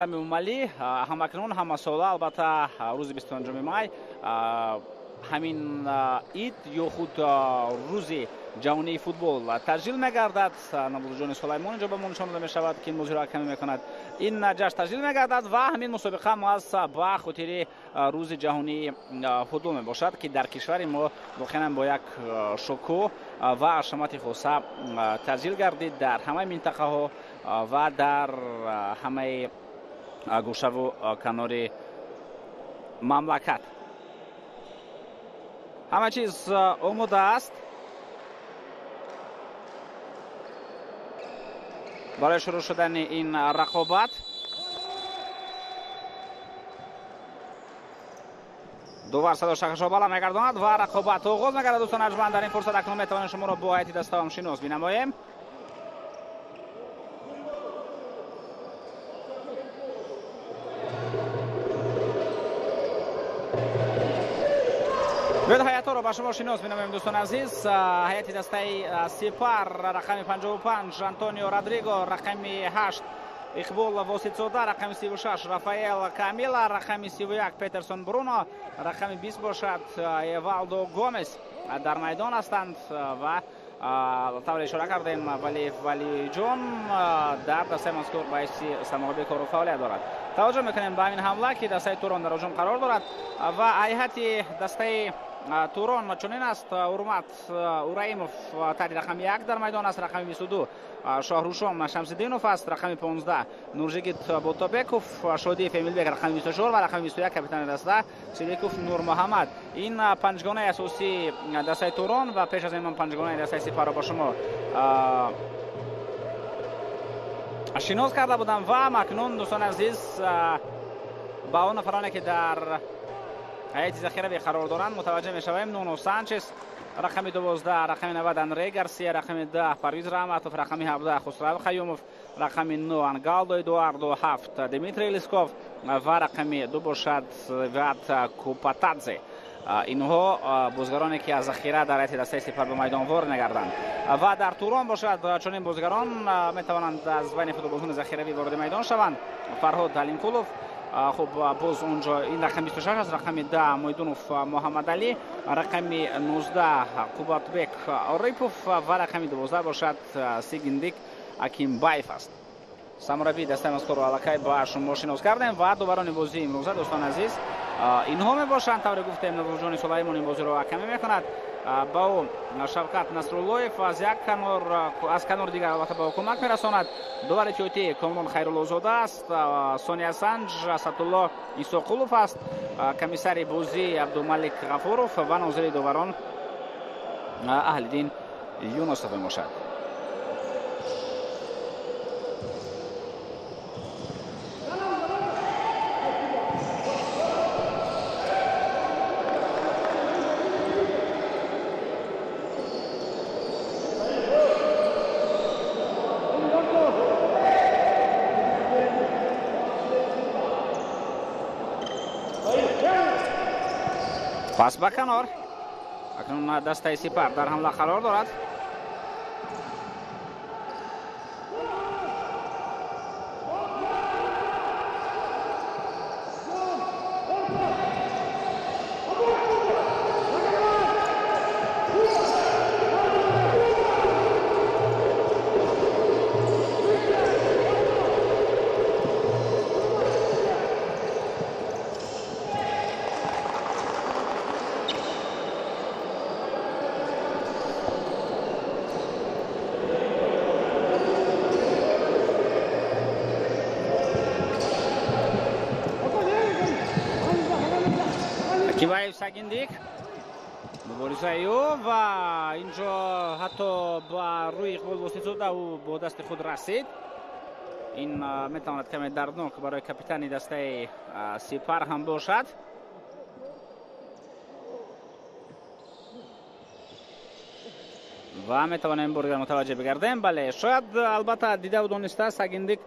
Эмомалӣ ҳамакнун ҳамасола, албатта, рӯзи 25 май ҳамин ид ё худ рӯзи ҷаҳонии футбол таҷлил мегардад. Набурҷони Сулаймон инҷо ба мо нишон дода мешавад, ки ин бозиро ҳакамӣ мекунад. Ин ҷашн таҷлил мегардад ва ҳамин мусобиқа маҳз ба хотири рӯзи ҷаҳонии футбол мебошад, ки дар кишвари мо воқеан бо як шукӯҳ ва ҳашамати хоса таҷлил гардид дар ҳамаи минтақаҳо ва дар ҳамаи гӯшаву канори мамлакат. Ҳама чиз омода аст барои шурӯъ шудани ин рақобат. Довар садо шахшро бала мегардонад ва рақобат оғоз мегардад. Дӯстон арҷманд, дар ин фурсат акнун метавонем шуморо бо ҳайати дастаам шинос бинамоем. Биёед, ҳайатҳоро ба шумо шинос менамоем, дӯстони азиз. Ҳайати дастаи Сипар: рақами 55 Антонио Родриго, рақами 8 Иқбол Воситзода, рақами 36 Рафаэл Камила, рақами 31 Петерсон Бруно, рақами 20 бошад Эвалдо Гомес дар майдон ҳастанд. Ва тавре ишора кардем, Валиев Валиҷон дар дастаи мазкур ба ҳайси сармураббии кору фаъолият дорад. Таваҷҷӯҳ мекунем ба ҳамин ҳамла, ки дастаи Турон дар ҳуҷум қарор дорад, ва ҳайати дастаи Турон чунин аст: Урмат Ураимов таҳти рақами 1 дар майдон аст, рақами 22 Шоҳрушон Шамсиддинов аст, рақами 15 Нуржигит Ботобеков, Шодиев Эмилбек рақами 24 ва рақами 21 капитани даста Сидиқов Нурмуҳаммад. Ин панҷгонаи асосии дастаи Турон, ва пеш аз ин ман панҷгонаи дастаи Сипарро ба шумо шинос карда будам. Ва акнун, дӯстони азиз, ба он нафароне, ки дар ҳайати захиравӣ қарор доранд, мутаваҷҷеҳ мешавем. Нуно Санчес рақами 12, рақами 90 Анре Гарсия, рақами 10 Парвиз Раҳматов, рақами 17 Хусрав Қаюмов, рақами 9 Ангалдо Эдуардо, 7 Дмитрий Лисков ва рақами 2 бошад Ват Купатадзе. Инҳо бозигароне, ки аз захира дар ҳайати дастаи Сипар ба майдон ворид мегарданд. Ва дар Турон бошад, чунин бозигарон метавонанд аз байни футболбозони захиравӣ вориди майдон шаванд: Фарҳод Алимкулов, хуб, боз онҷо ин рақами 26 аст, рақами 10 Муйдунов Муҳаммадалӣ, рақами 19 Қувватбек Орипов ва рақами 12 бошад Сигиндик Акимбаев аст. Сармураббии дастаи мазкурро аллакай ба шумо шинос кардем ва доварони бозии имрӯза, дӯстони азиз, инҳо мебошанд. Тавре гуфтем, Нурҷони Сулаймон ин бозиро ҳакамӣ мекунад. Ба ӯ Шавкат Насруллоев аз як канор, аз канори дигар албатта ба ӯ кӯмак мерасонад. Довари тиётӣ Комрон Хайруллозода аст, Сония Санҷ Асадулло Исоқулов аст, комиссари бозӣ Абдумалик Ғафуров ва нозири доварон Аҳлиддин Юнусов мебошад. Пас ба канор. Акнун дастаи Сипар дар ҳамла қарор дорад. Киваев Сагиндик муборизаи ӯ, ва инҷо ҳатто ба рӯи Иқбол Воситзода ӯ бо дасти худ расид. Ин метавонад каме дарднок барои капитани дастаи Сипар ҳам бошад. Ва метавонем бори дигар мутаваҷҷеҳ бигардем. Бале, шояд, албатта, дидаву дониста Сагиндик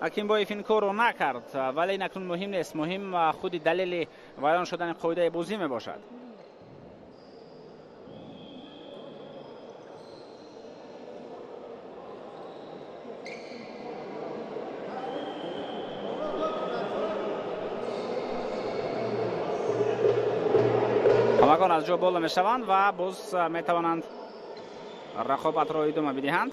Акимбоев ин корро накард, вале ин акнун муҳим нест. Муҳим худи далели вайрон шудани қоидаи бозӣ мебошад. Ҳамагон аз ҷо боло мешаванд ва боз метавонанд рақобатро идома бидиҳанд.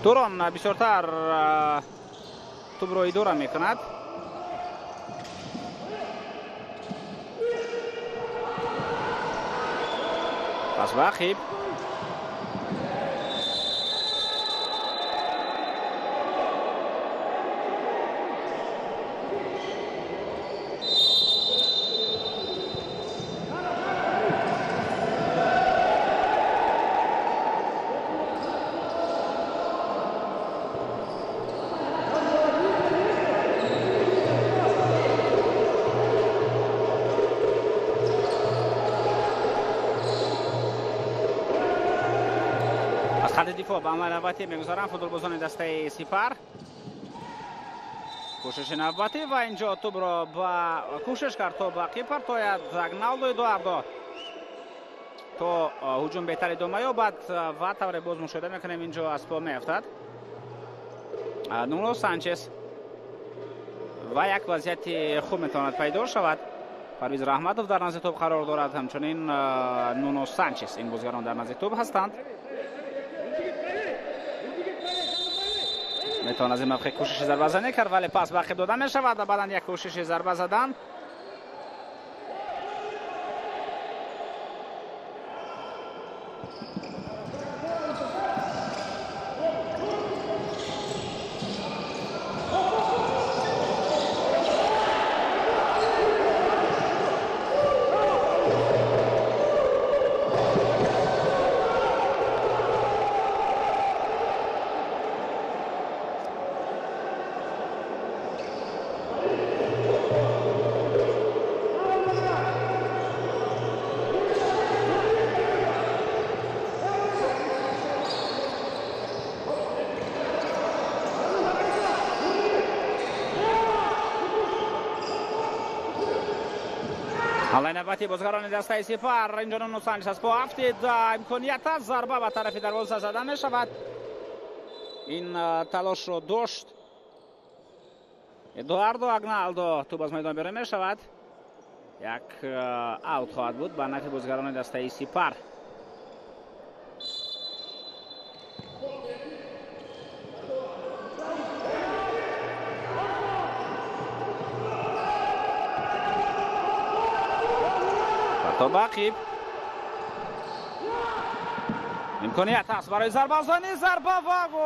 Турон бисёртар тӯбро идора мекунад. Пас ба ақиб. Хати дифоъ ба амали навбатӣ мегузаранд футболбозони дастаи Сипар. Кӯшиши навбатӣ ва инҷо тӯбро ба кӯшиш кард то ба ақиб партояд Агналдо Эдуардо то ҳуҷум беҳтар идома ёбад ва тавре боз мушоҳида мекунем инҷо аз по меафтад Нуно Санчес ва як вазъияти хуб метавонад пайдо шавад. Парвиз Раҳматов дар назди тӯб қарор дорад, ҳамчунин Нуно Санчес. Ин бозигарон дар назди тӯб ҳастанд. Метавон аз ин мавқеъ кӯшиши зарбазанӣ кард, вале пас ба ақиб дода мешавад ва баъдан як кӯшиши зарба задан. ҳамлаи навбатии бозигарони дастаи Сипар. Инҷо Нуно Санчес аз по афтид. Имконият аст, зарба ба тарафи дарвоза зада мешавад. Ин талошро дошт Эдуардо Агналдо. Тӯб аз майдон берун мешавад. Як аут хоҳад буд ба нафи бозигарони дастаи Сипар. То ба ақиб. Имконият аст барои зарбазанӣ. Зарба ва гол!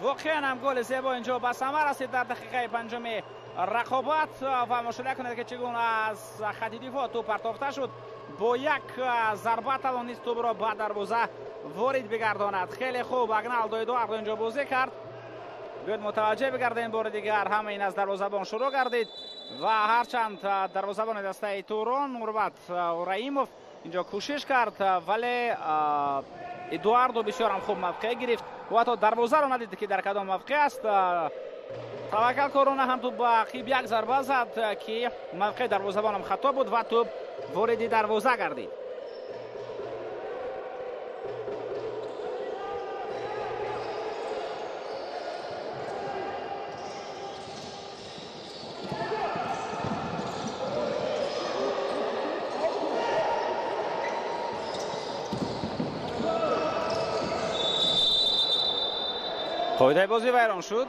Воқеан ҳам голи зебо инҷо ба самар расид дар дақиқаи панҷуми рақобат ва мушоҳида кунед ки чӣ гуна аз хати дифоъ тӯб партофта шуд. Бо як зарба тавонист тӯбро ба дарвоза ворид бигардонад. Хеле хуб Агналдо Эдуардо инҷо бозӣ кард. Биёед мутаваҷҷеҳ бигардем бори дигар. Ҳама ин аз дарвозабон шурӯъ гардид ва ҳарчанд дарвозабони дастаи Турон Нурбат Раимов инҷо кӯшиш кард, вале Эдуардо бисёр ҳам хуб мавқеъ гирифт ва ҳатто дарвозаро надид ки дар кадом мавқеъ аст. Таваккал корона ҳам тӯб ба ақиб як зарба зад ки мавқеи дарвозабонам хато буд ва тӯб вориди дарвоза гардид. Қоидаи бозӣ вайрон шуд.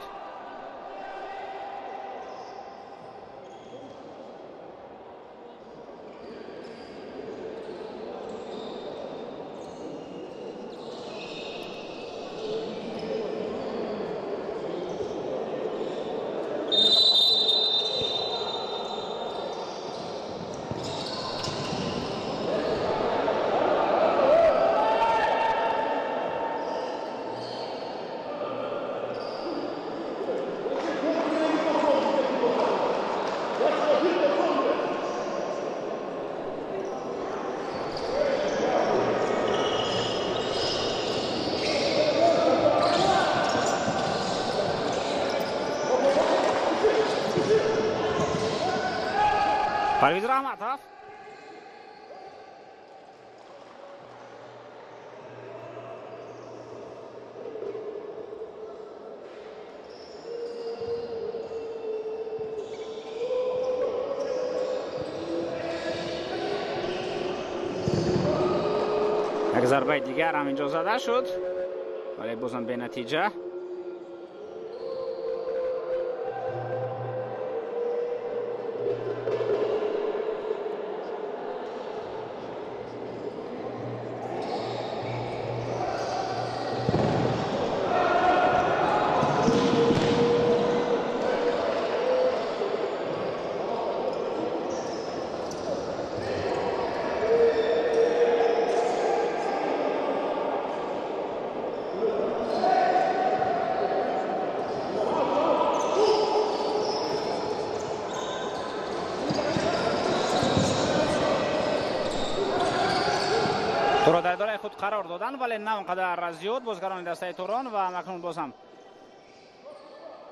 Парвиз Раҳматов. Як зарбаи дигар ҳам инҷо зада шуд, вале бозам бенатиҷа. Туро дар идораи худ қарор доданд, вале на он қадар зиёд бозгарони дастаи Турон ва акнун боз ҳам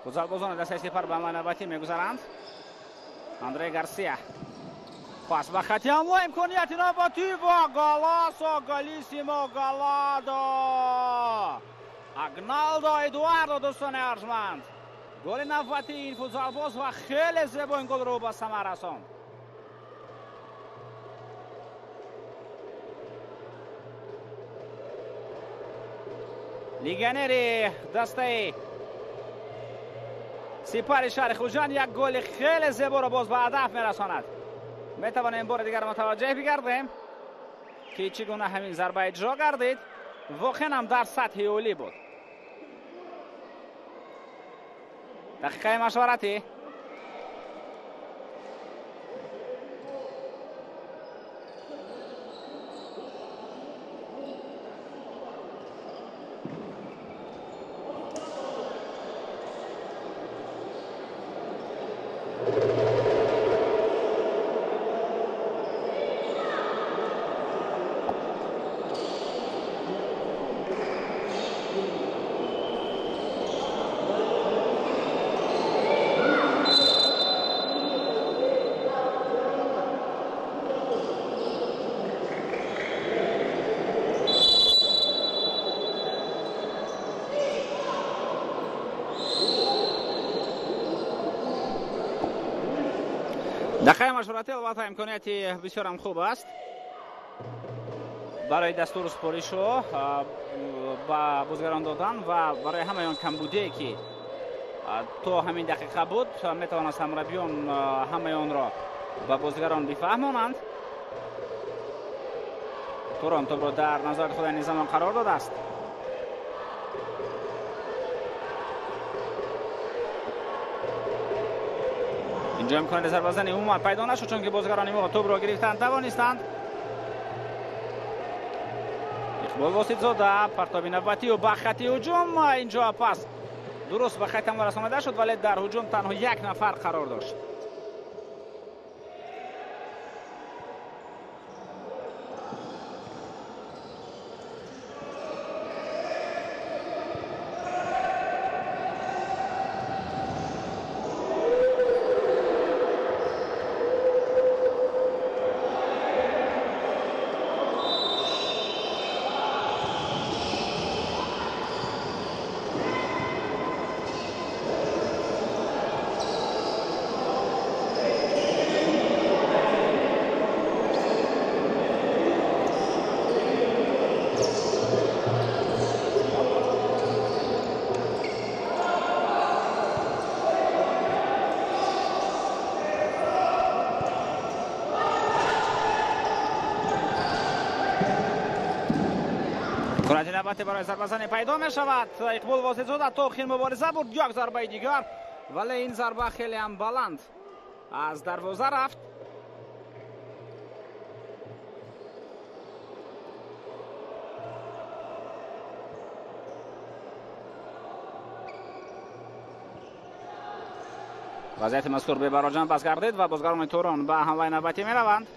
футзалбозони дастаи Сипар ба ҳамлаи навбатӣ мегузаранд. Андрей Гарсия пас ба хати ҳамла, имконияти навбатӣ ва голасо, голисимо, голадо! Агналдо Эдуардо, дӯстони арҷманд, голи навбатии ин футзалбоз ва хеле зебо ин голро ба самар расонд. Легионери дастаи Сипари шаҳри Хуҷанд як голи хеле зеборо боз ба ҳадаф мерасонад. Метавонем бори дигар мутаваҷҷеҳ бигардем, ки чӣ гуна ҳамин зарба иҷро гардид. Воқеан ҳам дар сатҳи олӣ буд. Дақиқаи машваратӣ. Дақиқаи машваратӣ албатта имконияти бисёрам хуб аст барои дастуру супоришҳо ба бозгарон додан ва барои ҳамаи он камбудие, ки то ҳамин дақиқа буд, метавонад сармураббиён ҳамаи онро ба бозгарон бифаҳмонанд. Турон тӯбро дар назорати худ айни замон қарор додааст. Инҷо имкони зарбазани умуман пайдо нашуд, чунки бозгарони мо тӯбро гирифтан тавонистанд. Иқбол Воситзода партоби навбатию ба хати ҳуҷум. Инҷо пас дуруст ба хати ҳамла расонида шуд, вале дар ҳуҷум танҳо як нафар қарор дошт. Курати навбатӣ барои зарбазанӣ пайдо мешавад. Иқбол Воситзода то охир мубориза бурд, як зарбаи дигар, вале ин зарба хеле ҳам баланд аз дарвоза рафт. Вазъияти мазкур бебароҷан пас гардид ва бозгарони Турон ба ҳамлаи навбатӣ мераванд.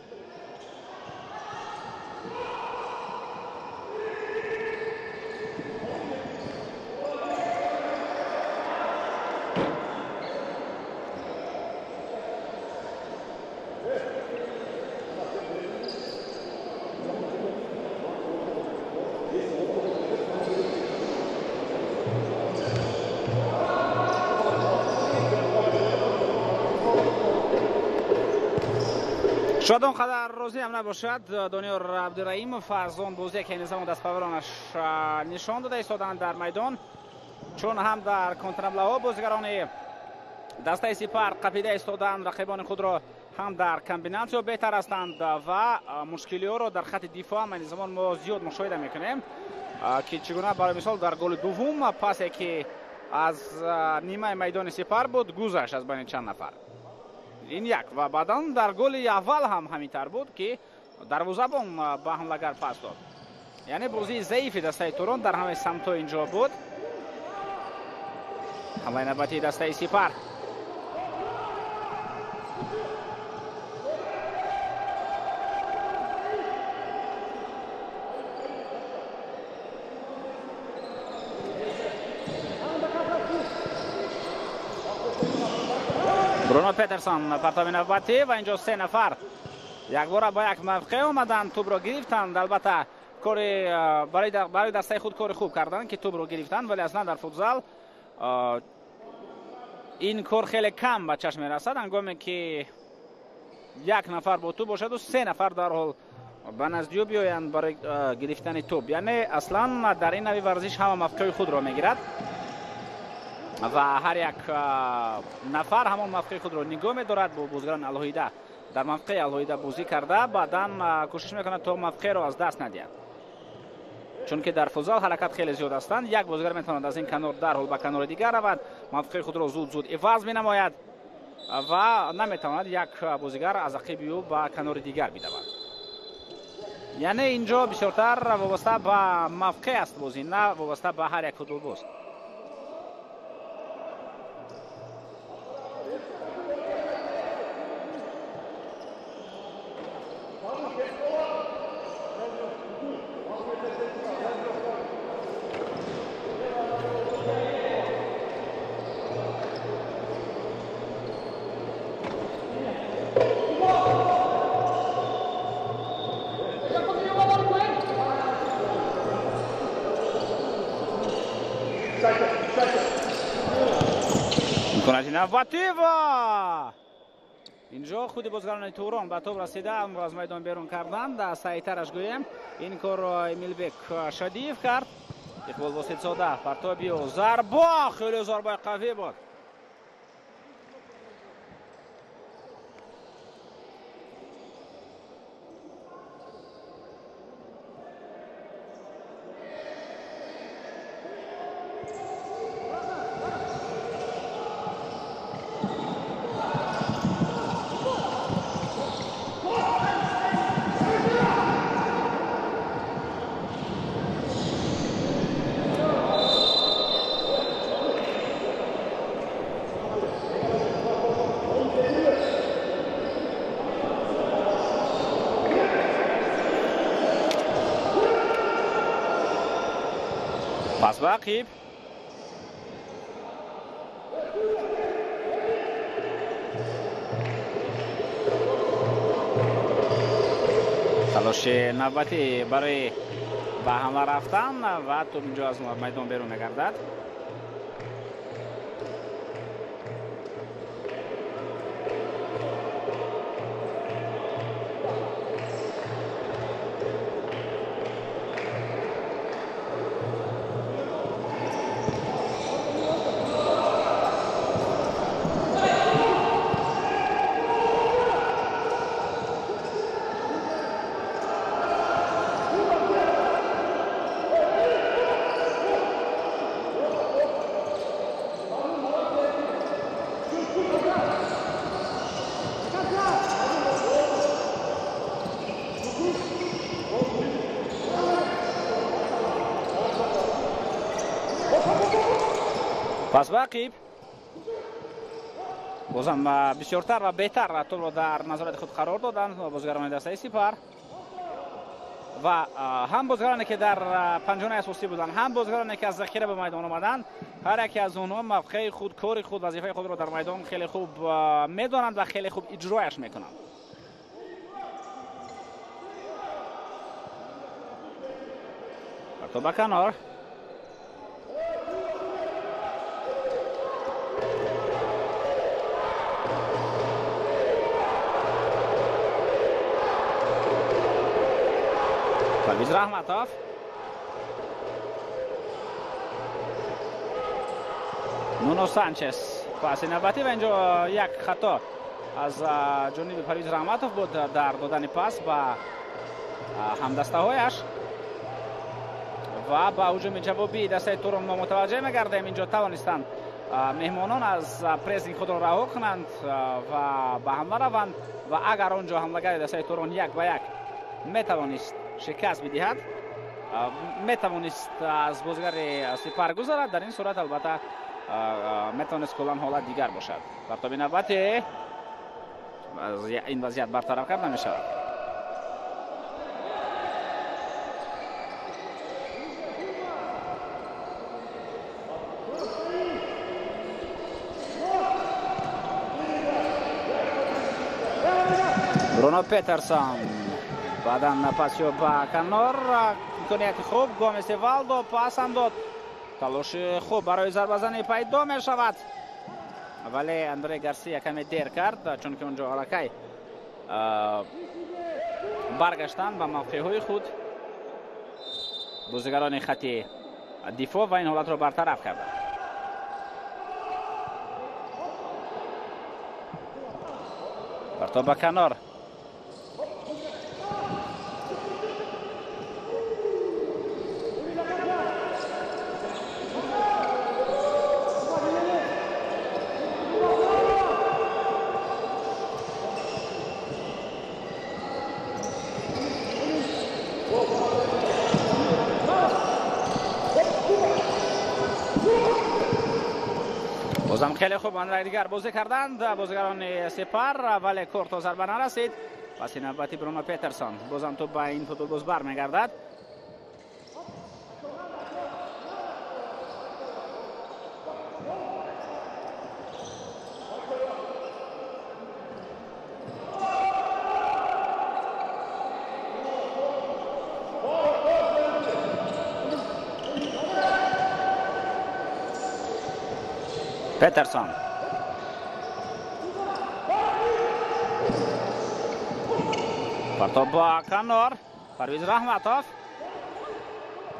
Шояд он қадар розӣ ҳам набошад Дониёр Абдураимов аз он бозие ки ин замон дастпарваронаш нишон дода истоданд дар майдон, чун ҳам дар контрҳамлаҳо бозигарони дастаи Сипар қапида истоданд рақибони худро, ҳам дар комбинатсия беҳтар ҳастанд ва мушкилиҳоро дар хати дифоъ ҳам ин замон мо зиёд мушоҳида мекунем, ки чӣ гуна барои мисол дар голи дуввум пасе ки аз нимаи майдони Сипар буд гузашт аз байни чанд нафар. Ин як ва баъдан дар голи аввал ҳам ҳамин тавр буд ки дарвозабон ба ҳамлагар пас дод. Яъне бозии заифи дастаи Турон дар ҳамаи самтҳо инҷо буд. Ҳамлаи навбатии дастаи Сипар. Бруно Петерсон партоби навбатӣ ва инҷо се нафар якбора ба як мавқеъ омаданд, тӯбро гирифтанд. Албатта кори барои дастаи худ кори хуб карданд ки тӯбро гирифтанд, вале аслан дар футзал ин кор хеле кам ба чашм мерасад, ҳангоме ки як нафар бо тӯб бошаду се нафар дарҳол ба назди ӯ биёянд барои гирифтани тӯб. Яъне аслан дар ин нави варзиш ҳама мавқеи худро мегирад ва ҳар як нафар ҳамон мавқеи худро нигоҳ медорад, бо бозигарони алоҳида дар мавқеи алоҳида бозӣ карда, баъдан кӯшиш мекунад то мавқеъро аз даст надиҳад, чунки дар футзал ҳаракат хеле зиёд ҳастанд. Як бозигар метавонад аз ин канор дарҳол ба канори дигар равад, мавқеи худро зуд-зуд иваз менамояд ва наметавонад як бозигар аз ақиби ӯ ба канори дигар бидавад. Яъне инҷо бисёртар вобаста ба мавқеъ аст бозӣ, на вобаста ба ҳар як футболбоз. Навбатива инҷо худи бозигарони Турон ба тоб расида онро аз майдон берун карданд. Саҳитараш гӯем ин корро Эмилбек Шадиев кард. Иқбол Воситзода партоби ӯ, зарба, хеле зарбаи қавӣ буд. Пас ба ақиб. Талоши навбатӣ барои ба ҳамла рафтан ва тӯб инҷо аз майдон берун мегардад. Пас ба ақиб. Бозам бисёртар ва беҳтар тӯбро дар назорати худ қарор доданд бозигарони дастаи Сипар ва ҳам бозигароне ки дар панҷонаи асосӣ буданд, ҳам бозигароне ки аз захира ба майдон омаданд, ҳар яке аз онҳо мавқеи худ, кори худ, вазифаи худро дар майдон хеле хуб медонанд ва хеле хуб иҷрояш мекунанд. Партоб ба канор. Парвиз Раҳматов. Нуно Санчес паси навбатӣ ва инҷо як хато аз ҷониби Парвиз Раҳматов буд дар додани пас ба ҳамдастаҳояш ва ба ҳуҷуми ҷавобии дастаи Турон мо мутаваҷҷеҳ мегардем. Инҷо тавонистанд меҳмонон аз прессинг худро раҳо кунанд ва ба ҳамла раванд ва агар он ҷо ҳамлагари дастаи Турон як ба як метавонист шикаст бидиҳад, метавонист аз бозигари Сипар гузарад, дар ин сурат албатта метавонист куллан ҳолат дигар бошад. Партоби навбатӣ ин вазъият бартараф карда мешавад. Бруно Петерсон баъдан пасё ба канор, имконияти хуб Гомес Эвалдо пасам дод, талоши хуб барои зарбазанӣ пайдо мешавад, вале Андре Гарсия каме дер кард, чунки онҷо аллакай баргаштанд ба мавқеъҳои худ бозигарони хати дифоъ ва ин ҳолатро бартараф карданд. Партоб ба канор. Бозам хеле хуб андраи дигар бозӣ карданд бозигарони Сипар, вале кор то зарба нарасид. Паси навбати Бруно Петерсон. Бозам топ ба ин футболбоз бармегардад. Петерсон. Партоб ба канор. Парвиз Раҳматов.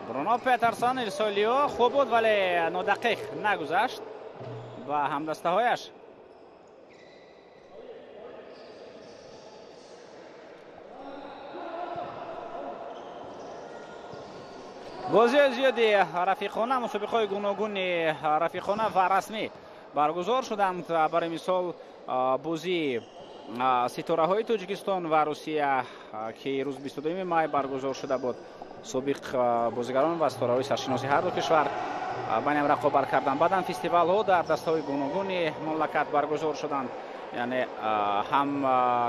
Бруно Петерсон ирсолиё хуб буд, вале нодақиқ нагузашт ба ҳамдастаҳояш. Бозиҳои зиёди рафиқона, мусобиқаҳои гуногуни рафиқона ва расмӣ баргузор шуданд. Барои мисол бозии ситораҳои Тоҷикистон ва Русия, ки рӯз 22 май баргузор шуда буд, собиқ бозигарон ва ситораҳои саршиноси ҳар ду кишвар ба ҳам рақобат карданд. Баъдан фестивалҳо дар дастаҳои гуногуни мамлакат баргузор шуданд. Яъне ҳам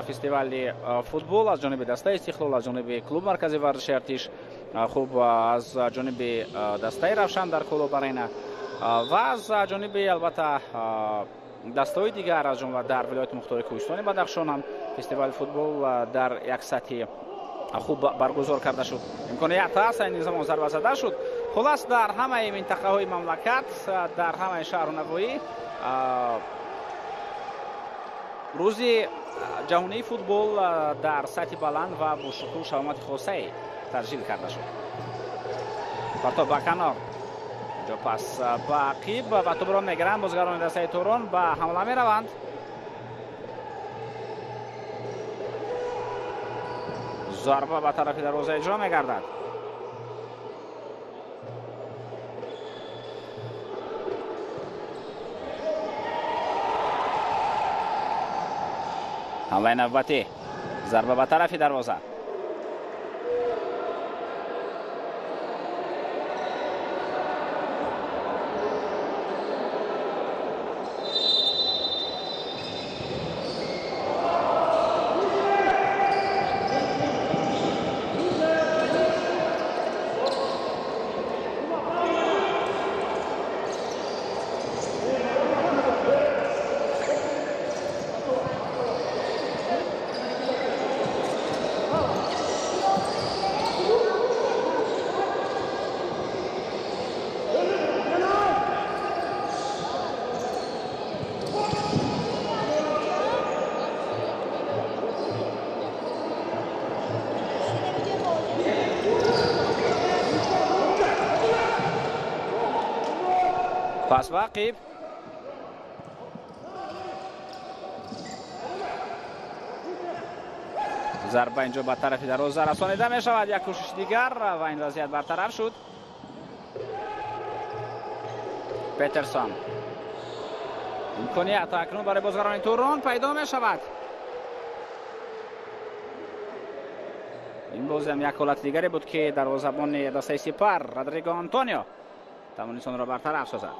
фестивали футбол аз ҷониби дастаи Истиқлол, аз ҷониби клуб маркази варзиши Артиш, хуб аз ҷониби дастаи Равшан дар Клуб Арена ва аз ҷониби албатта дастаҳои дигар, аз ҷумла дар вилояти мухтори Кӯҳистони Бадахшон ҳам фестивали футбол дар як сатҳи хуб баргузор карда шуд. Имконият ҳаст, айни замон зарба зада шуд. Хулас дар ҳамаи минтақаҳои мамлакат, дар ҳамаи шаҳру навоҳӣ рӯзи ҷаҳонии футбол дар сатҳи баланд ва бо шукӯҳу шаҳомати хосае таҷлил карда шуд. Партоб ба канор. Инҷо пас ба ақиб ва тӯбро мегиранд бозигарони дастаи Турон, ба ҳамла мераванд. Зарба ба тарафи дарвоза иҷро мегардад. Ҳамлаи навбатӣ, зарба ба тарафи дарвоза. Пас ба ақиб. Зарба инҷо ба тарафи дарвоза расонида мешавад. Як кӯшиши дигар ва ин вазъият бартараф шуд. Петерсон. Имконият акнун барои бозгарони Турон пайдо мешавад. Ин боз ҳам як ҳолати дигаре буд, ки дарвозабони дастаи Сипар Родриго Антонио тавонист онро бартараф созад.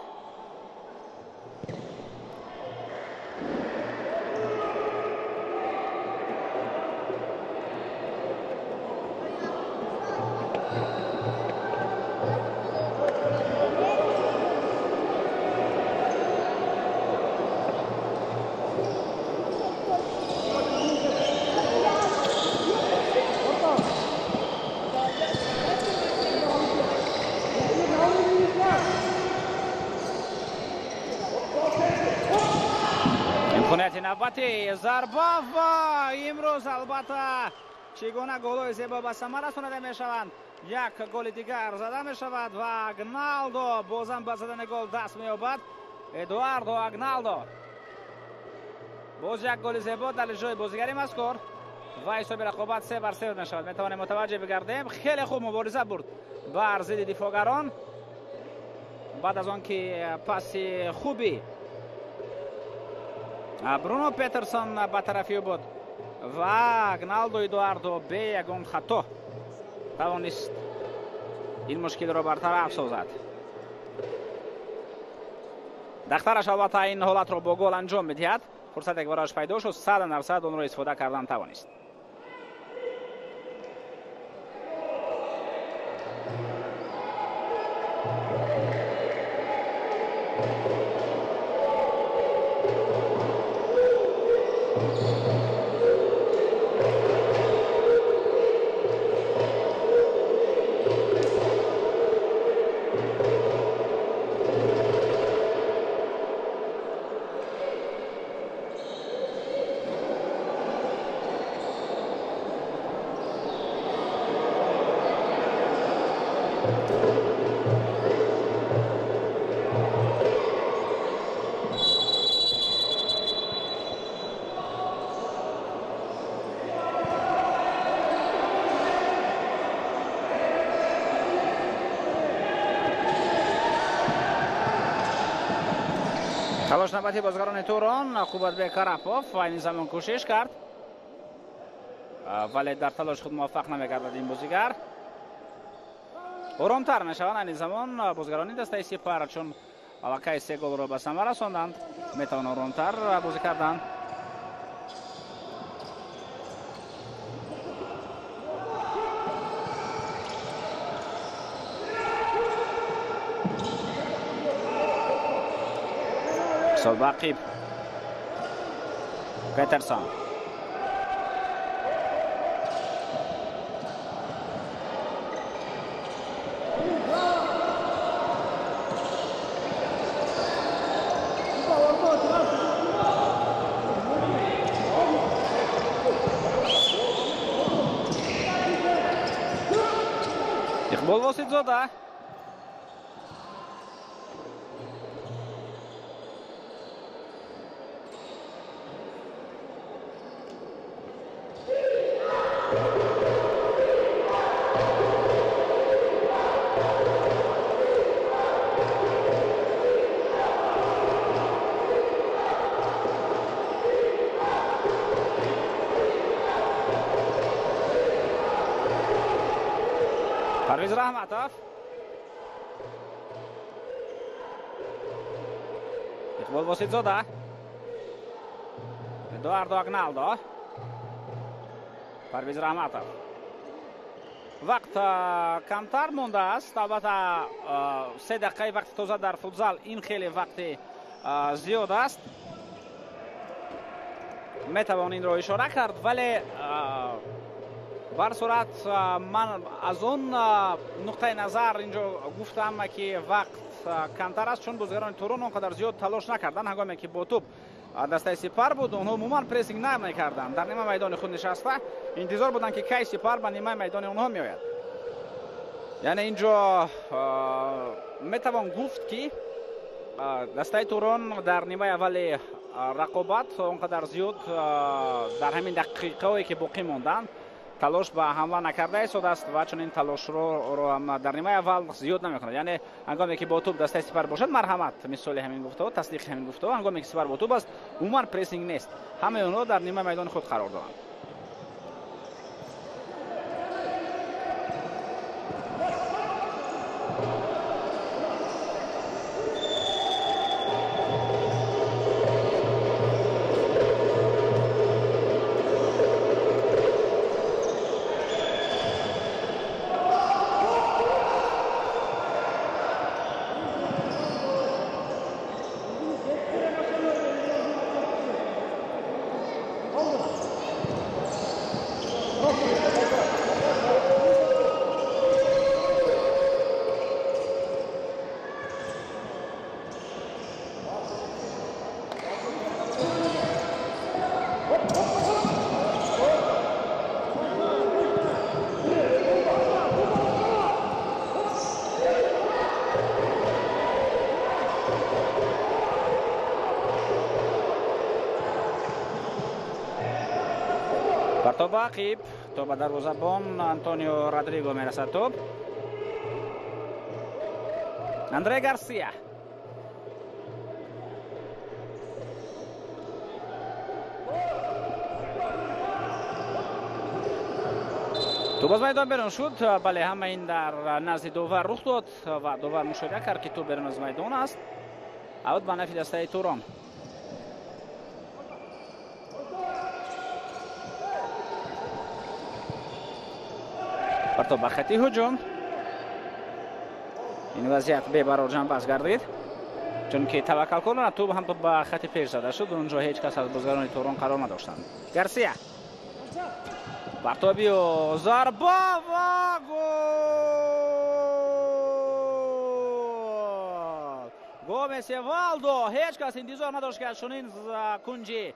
Навбати зарба ва имрӯз албатта чӣ гуна голҳои зебо ба самар расонида мешаванд. Як голи дигар зада мешавад ва Агналдо бозам ба задани гол даст меёбад. Эдуардо Агналдо боз як голи зебо дар иҷрои бозигари мазкур ва ҳисоби рақобат 3-3 мешавад. Метавонем мутаваҷҷеҳ бигардем, хеле хуб мубориза бурд бар зидди дифоъгарон баъд аз он ки паси хуби Бруно Петерсон ба тарафи ӯ буд ва Агналдо Эдуардо бе ягон хато тавонист ин мушкилро бартараф созад. Дахтараш албатта ин ҳолатро бо гол анҷом медиҳад. Фурсате ки барояш пайдо шуд, 100% онро истифода кардан тавонист. Талош навбати бозгарони Турон. Қубатбек Карапов ва ин замон кӯшиш кард, вале дар талош худ муваффақ намегардад ин бозигар. Оромтар мешаванд айни замон бозгарони дастаи Сипар, чун аллакай 3 голро ба самар расонданд, метавонанд оромтар бозӣ карданд. Солбақиб Петерсон. Иқбол Воситзода. Парвиз Раҳматов. Иқбол Воситзода. Эдуардо Агналдо. Парвиз Раҳматов. Вақт камтар мондааст. Албатта 3 дақиқаи вақти тоза дар футзал ин хеле вақти зиёд аст. Метавон инро ишора кард, вале бар сурат ман аз он нуқтаи назар инҷо гуфтам, ки вақт камтар аст, чун бозигарони Турон он қадар зиёд талош накарданд. Ҳангоме ки бо тӯб дастаи Сипар буд, онҳо умуман прессинг намекарданд. Дар нима майдони худ нишаста интизор буданд, ки кай Сипар ба нимаи майдони онҳо меояд. Яъне инҷо метавон гуфт, ки Дастаи Турон дар нимаи аввали рақобат он қадар зиёд дар ҳамин дақиқаҳое ки боқӣ монданд талош ба ҳамла накарда истодааст ва чунин талошро дар нимаи аввал зиёд намекунад. Яъне ҳангоме ки бо тӯб дастаи Сипар бошад, марҳамат, мисоли ҳамин гуфтаҳо, тасдиқи ҳамин гуфтаҳо, ҳангоме ки Сипар бо тӯб аст, умуман прессинг нест, ҳамаи онҳо дар нимаи майдони худ қарор доранд. Партоб ақиб, то ба дарвозабон Антонио Родриго мерасад тӯб. Андре Гарсия. Тӯб аз майдон берун шуд. Бале, ҳама ин дар назди довар рух дод ва довар мушоҳида кард, ки тӯб берун аз майдон аст. Аут ба нафи дастаи Турон. Партоб ба хати ҳуҷум. Ин вазъият бебарор ҷанбаз гардид, чунки таваккалкорона тӯб ҳам ба хати пеш зада шуд. Унҷо ҳеҷ кас аз бозгарони Турон қарор надоштанд. Гарсия. Партоби зарба ва гол! Гомес Эвалдо. Ҳеҷ кас интизор надошт, ки аз чунин кунҷи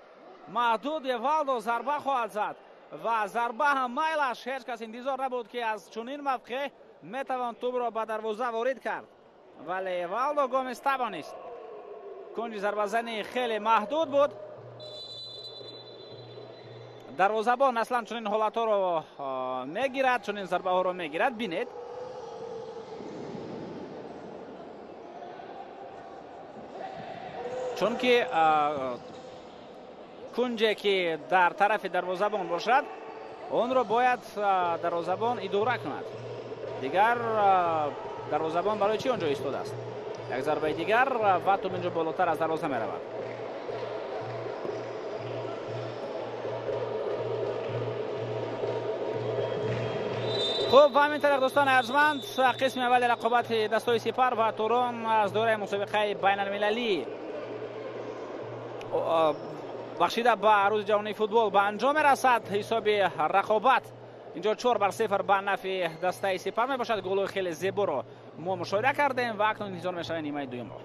маҳдуд Эвалдо зарба хоҳад зад ва зарба ҳам майлаш. Ҳеҷ кас интизор набуд, ки аз чунин мавқеъ метавон тӯбро ба дарвоза ворид кард, вале Эвалдо Гомес тавонист. Кунҷи зарбазанӣ хеле маҳдуд буд. Дарвозабон аслан чунин ҳолатҳоро мегирад, чунин зарбаҳоро мегирад. Бинед, чунки кунҷе ки дар тарафи дарвозабон бошад, онро бояд дарвозабон идора кунад. Дигар дарвозабон барои чӣ онҷо истодааст? Як зарбаи дигар ва тӯб инҷо болотар аз дарвоза меравад. Хуб, ва ҳамин тариқ, дӯстони арҷманд, қисми аввали рақобати дастҳои Сипар ва Турон аз доираи мусобиқаи байналмилалӣ бахшида ба рӯзи ҷаҳонии футбол ба анҷом мерасад. Ҳисоби рақобат инҷо 4-0 ба нафи дастаи Сипар мебошад. Голҳои хеле зеборо мо мушоҳида кардем ва акнун интизор мешавем нимаи дуюмро.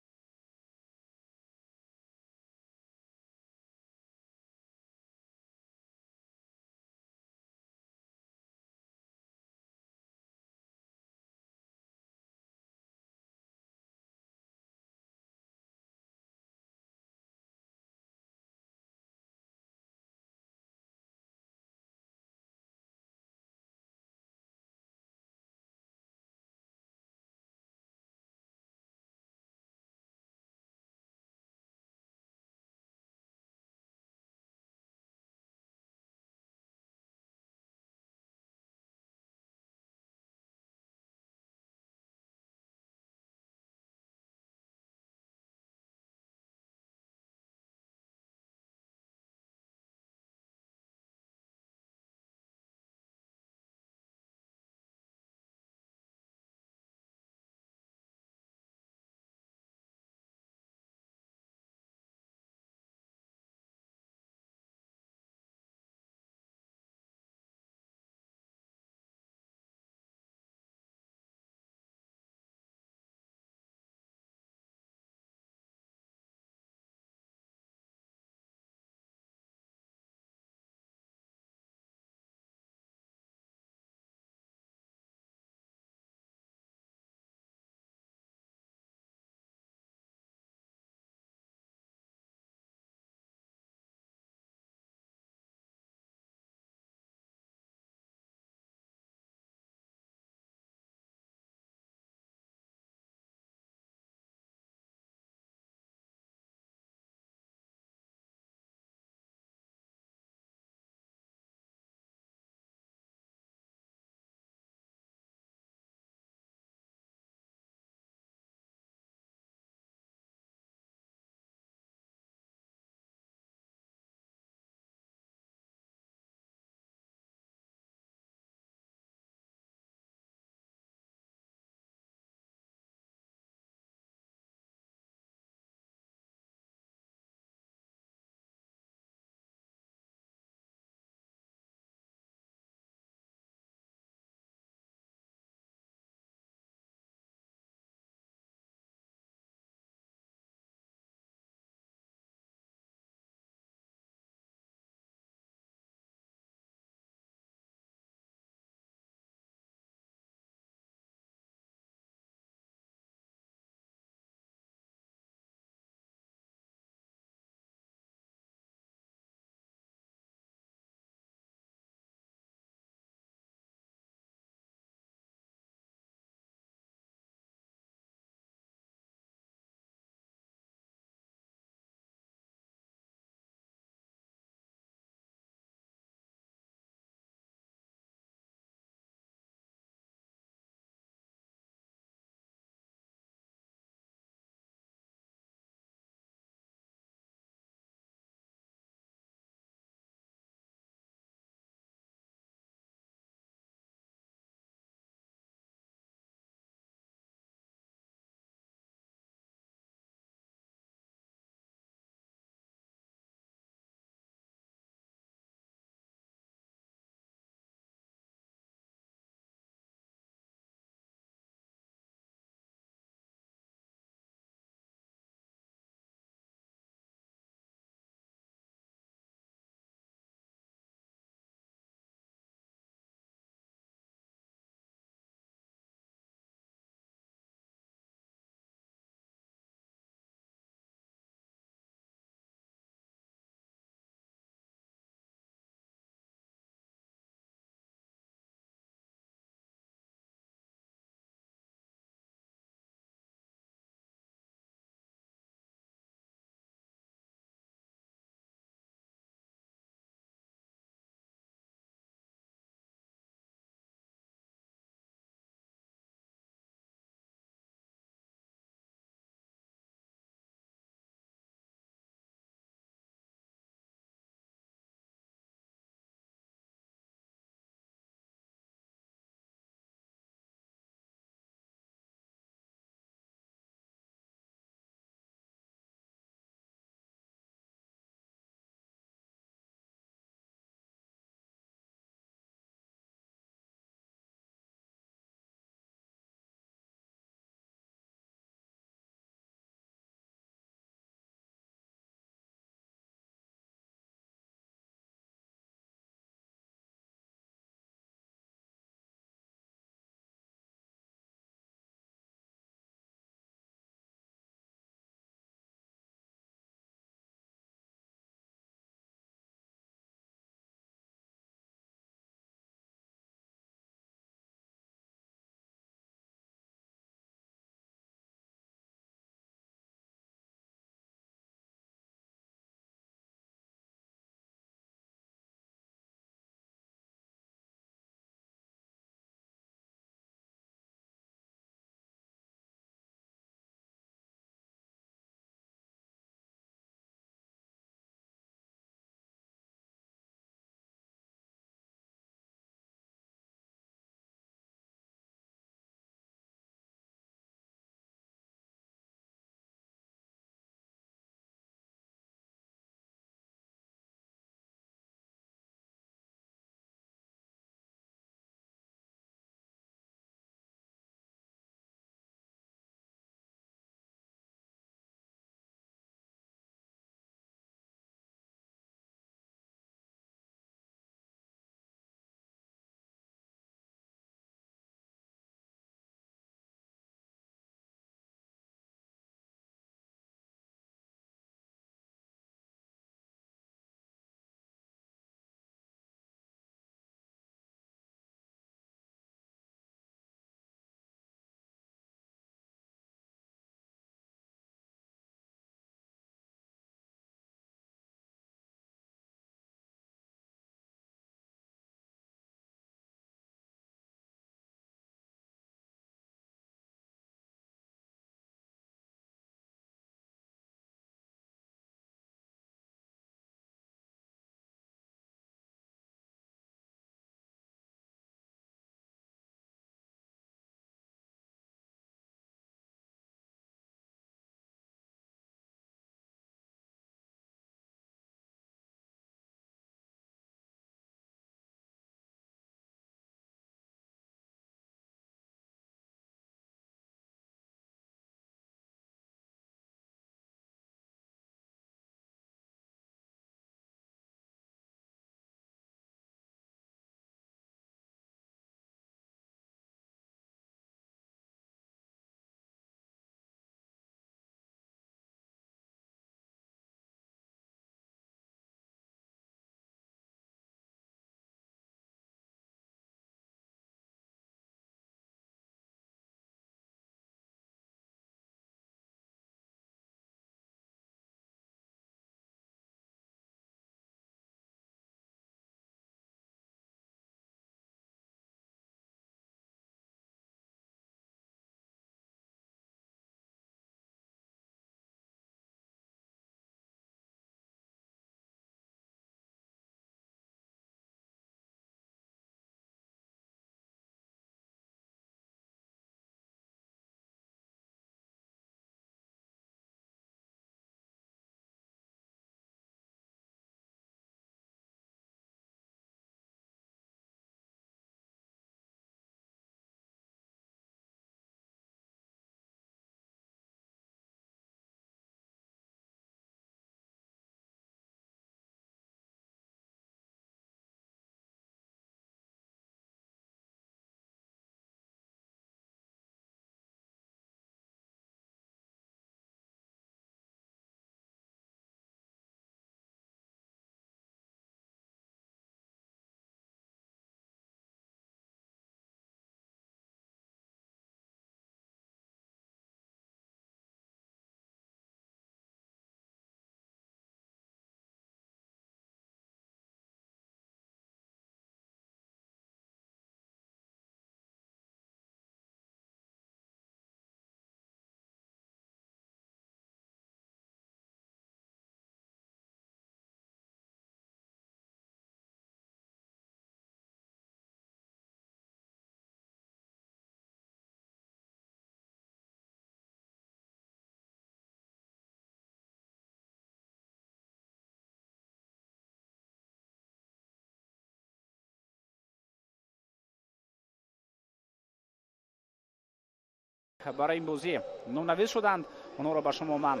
Барои ин бозӣ номнавис шуданд, онҳоро ба шумо ман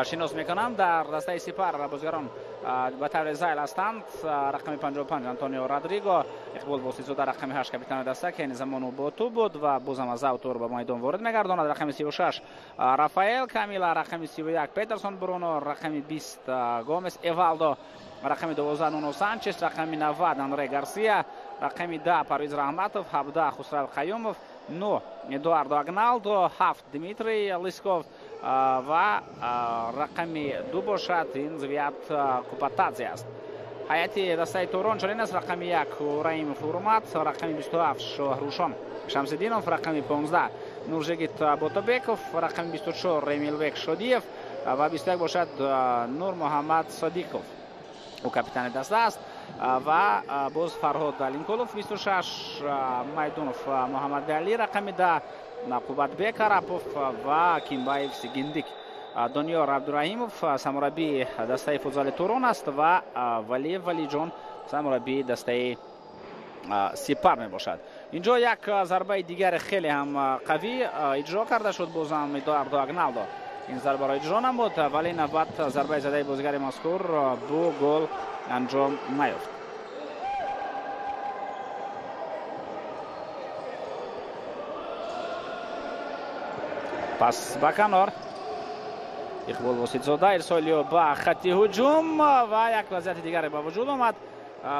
шинос мекунам. Дар дастаи Сипар бозигарон ба таври зайл ҳастанд. Рақами 55 Антонио Родриго, Иқбол Воситзода рақами 8 капитани даста, ки айни замон ӯ бо тӯб буд ва бозам аз аут ба майдон ворид мегардонад. Рақами 36 Рафаэл Камила, рақами 31 Петерсон Бруно, рақами 20 Гомес Эвалдо, рақами 12 Нуно Санчес, рақами 90 Андре Гарсия, рақами 10 Парвиз Раҳматов, 17 Хусрав Қаюмов, 9 Эдуардо Агналдо, 7 Дмитрий Лисков ва рақами 2 бошад ин Звият Купатадзе аст. Ҳайати дастаи Турон чунин аст: рақами 1 Раимов Урмат, рақами 27 Шоҳрушон Шамсиддинов, рақами 15 Нуржигит Ботобеков, рақами 24 Ремилбек Шодиев ва 21 бошад Нурмуҳаммад Содиқов. Ӯ капитани даста аст. Ва боз Фарҳод Алимкулов 26, Майдунов Муҳаммадали рақами 10, Қувватбек Арапов ва Кимбаев Сигиндик. Дониёр Абдураҳимов сармураббии дастаи футзали Турон аст ва Валиев Валиҷон сармураббии дастаи Сипар мебошад. Инҷо як зарбаи дигари хеле ҳам қавӣ иҷро карда шуд, бозам Эдуардо Агналдо ин зарбаро иҷро намуд, вале навбат зарбаи задаи бозигари мазкур бо гол анҷом наёфт. Пас ба канор Иқбол Воситзода, ирсолиё ба хатти ҳуҷум ва як вазъияти дигаре ба вуҷуд омад.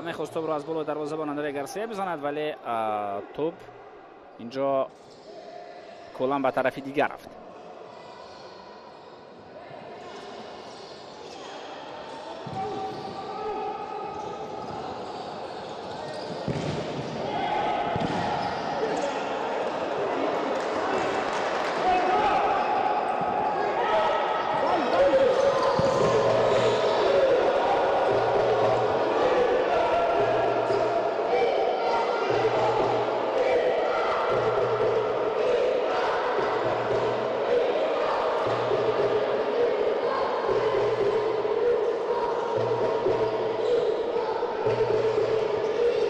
Мехост тӯбро аз болои дарвозабон Андре Гарсия бизанад, вале тӯб инҷо куллан ба тарафи дигар рафт.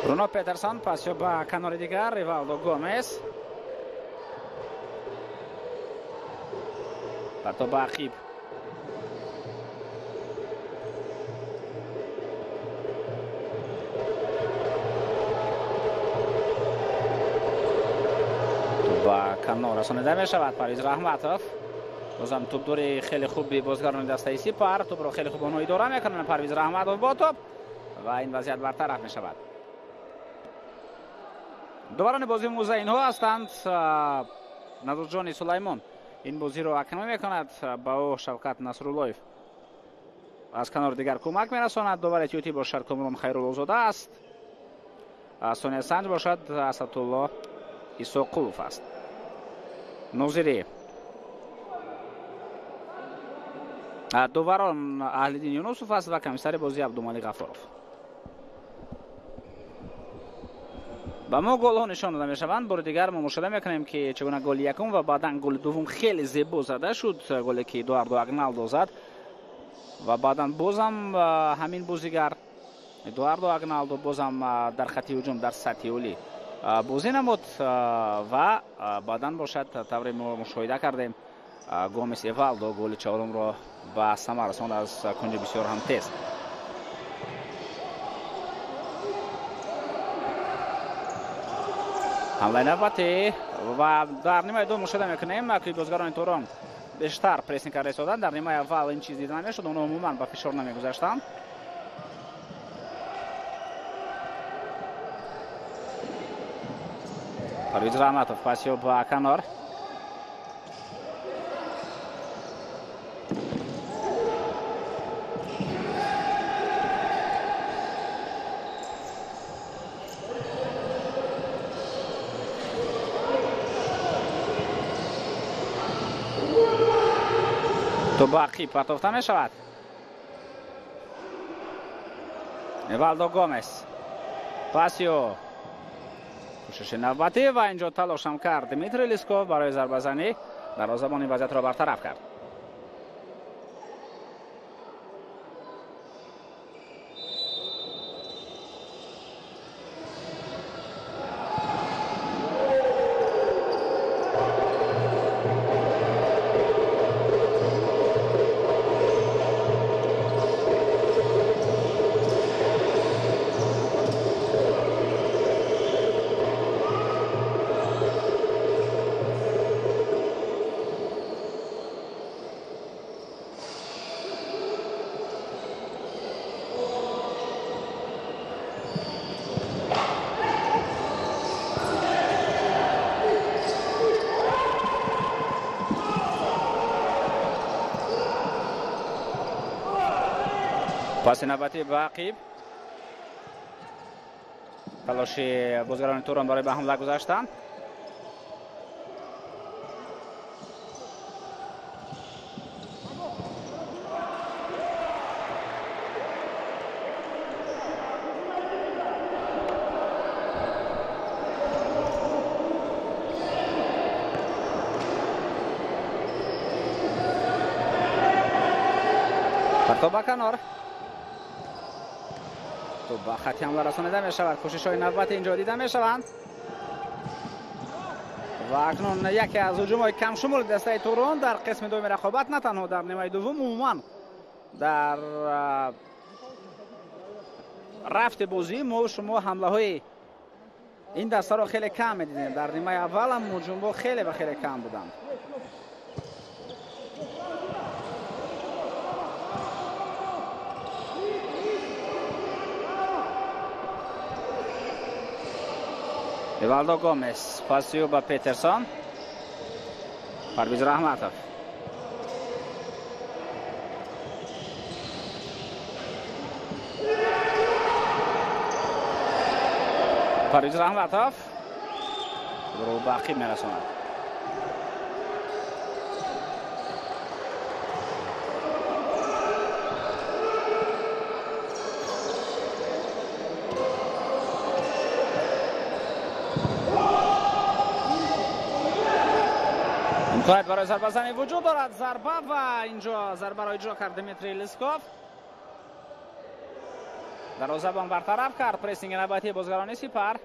Бруно Петерсон пас ба канори дигар, Ривалдо Гомес парто ба ақиб. Ба канор расонида мешавад Парвиз Раҳматов. Бозам тӯбдори хеле хуби бозигарони дастаи Сипар, тӯбро хеле хуб онҳо идора мекунанд. Парвиз Раҳматов бо тӯб ва ин вазъият бартараф мешавад. Доварони бозии мӯза инҳо ҳастанд. Назурҷони Сулаймон ин бозиро ҳакамӣ мекунад, ба ӯ Шавкат Насруллоев аз канори дигар кӯмак мерасонад. Довари тиётӣ бошад Комрон Хайруллозода аст. Сония Санҷ бошад Асадулло Исоқулов аст. Нозирӣ доварон Аҳлиддин Юнусов аст ва комиссари бозӣ Абдумалик Ғафуров. Ба мо голҳо нишон дода мешаванд. Бори дигар мо мушоҳида мекунем, ки чӣ гуна голи якум ва баъдан голи дуввум хеле зебо зада шуд, голе ки Эдуардо Агналдо зад ва баъдан бозам ҳамин бозигар Эдуардо Агналдо бозам дар хатти ҳуҷум дар сатҳи олӣ бозӣ намуд ва баъдан бошад тавре мо мушоҳида кардем Гомес Эвалдо голи чаҳорумро ба самар расонд аз кунҷи бисёр ҳам тез. Ҳамлаи навбатӣ ва дар нимаи дуюм мушоҳида мекунем, ки бозигарони Турон бештар прессинг карда истоданд. Дар нимаи аввал ин чиз дида намешуд, онҳо умуман ба фишор намегузаштанд. Парвиз Раҳматов пасё ба канор. Тӯб ба ақиб партофта мешавад. Эвалдо Гомес пасио кӯшиши навбатӣ ва инҷо талошам кард Дмитрий Лисков барои зарбазанӣ, дарвозабон ин вазъиятро бартараф кард. Паси навбатӣ ба ақиб. Талоши бозигарони Турон барои ба ҳамла гузаштан. Партоб ба канор. Топ ба хати ҳамла расонида мешавад. Кӯшишҳои навбати инҷо дида мешаванд. Ва акнун яке аз ҳуҷумҳои камшумули дастаи Турон дар қисми дуюми рақобат, на танҳо дар нимаи дуввум, умуман дар рафти бозӣ мо шумо ҳамлаҳои ин дастаро хеле кам медидем. Дар нимаи аввал ҳам ҳуҷумҳо хеле ва хеле кам буданд. Ривалдо Гомес, паси ба Петерсон, Парвиз Раҳматов. Парвиз Раҳматов рӯ ба ақиб мерасонад. Имконият барои зарбазанӣ вуҷуд дорад. Зарба ва инҷо зарбаро иҷро кард Дмитрий Лисков. Дарвозабон бартараф кард. Прессинги навбатии бозигарони Сипар.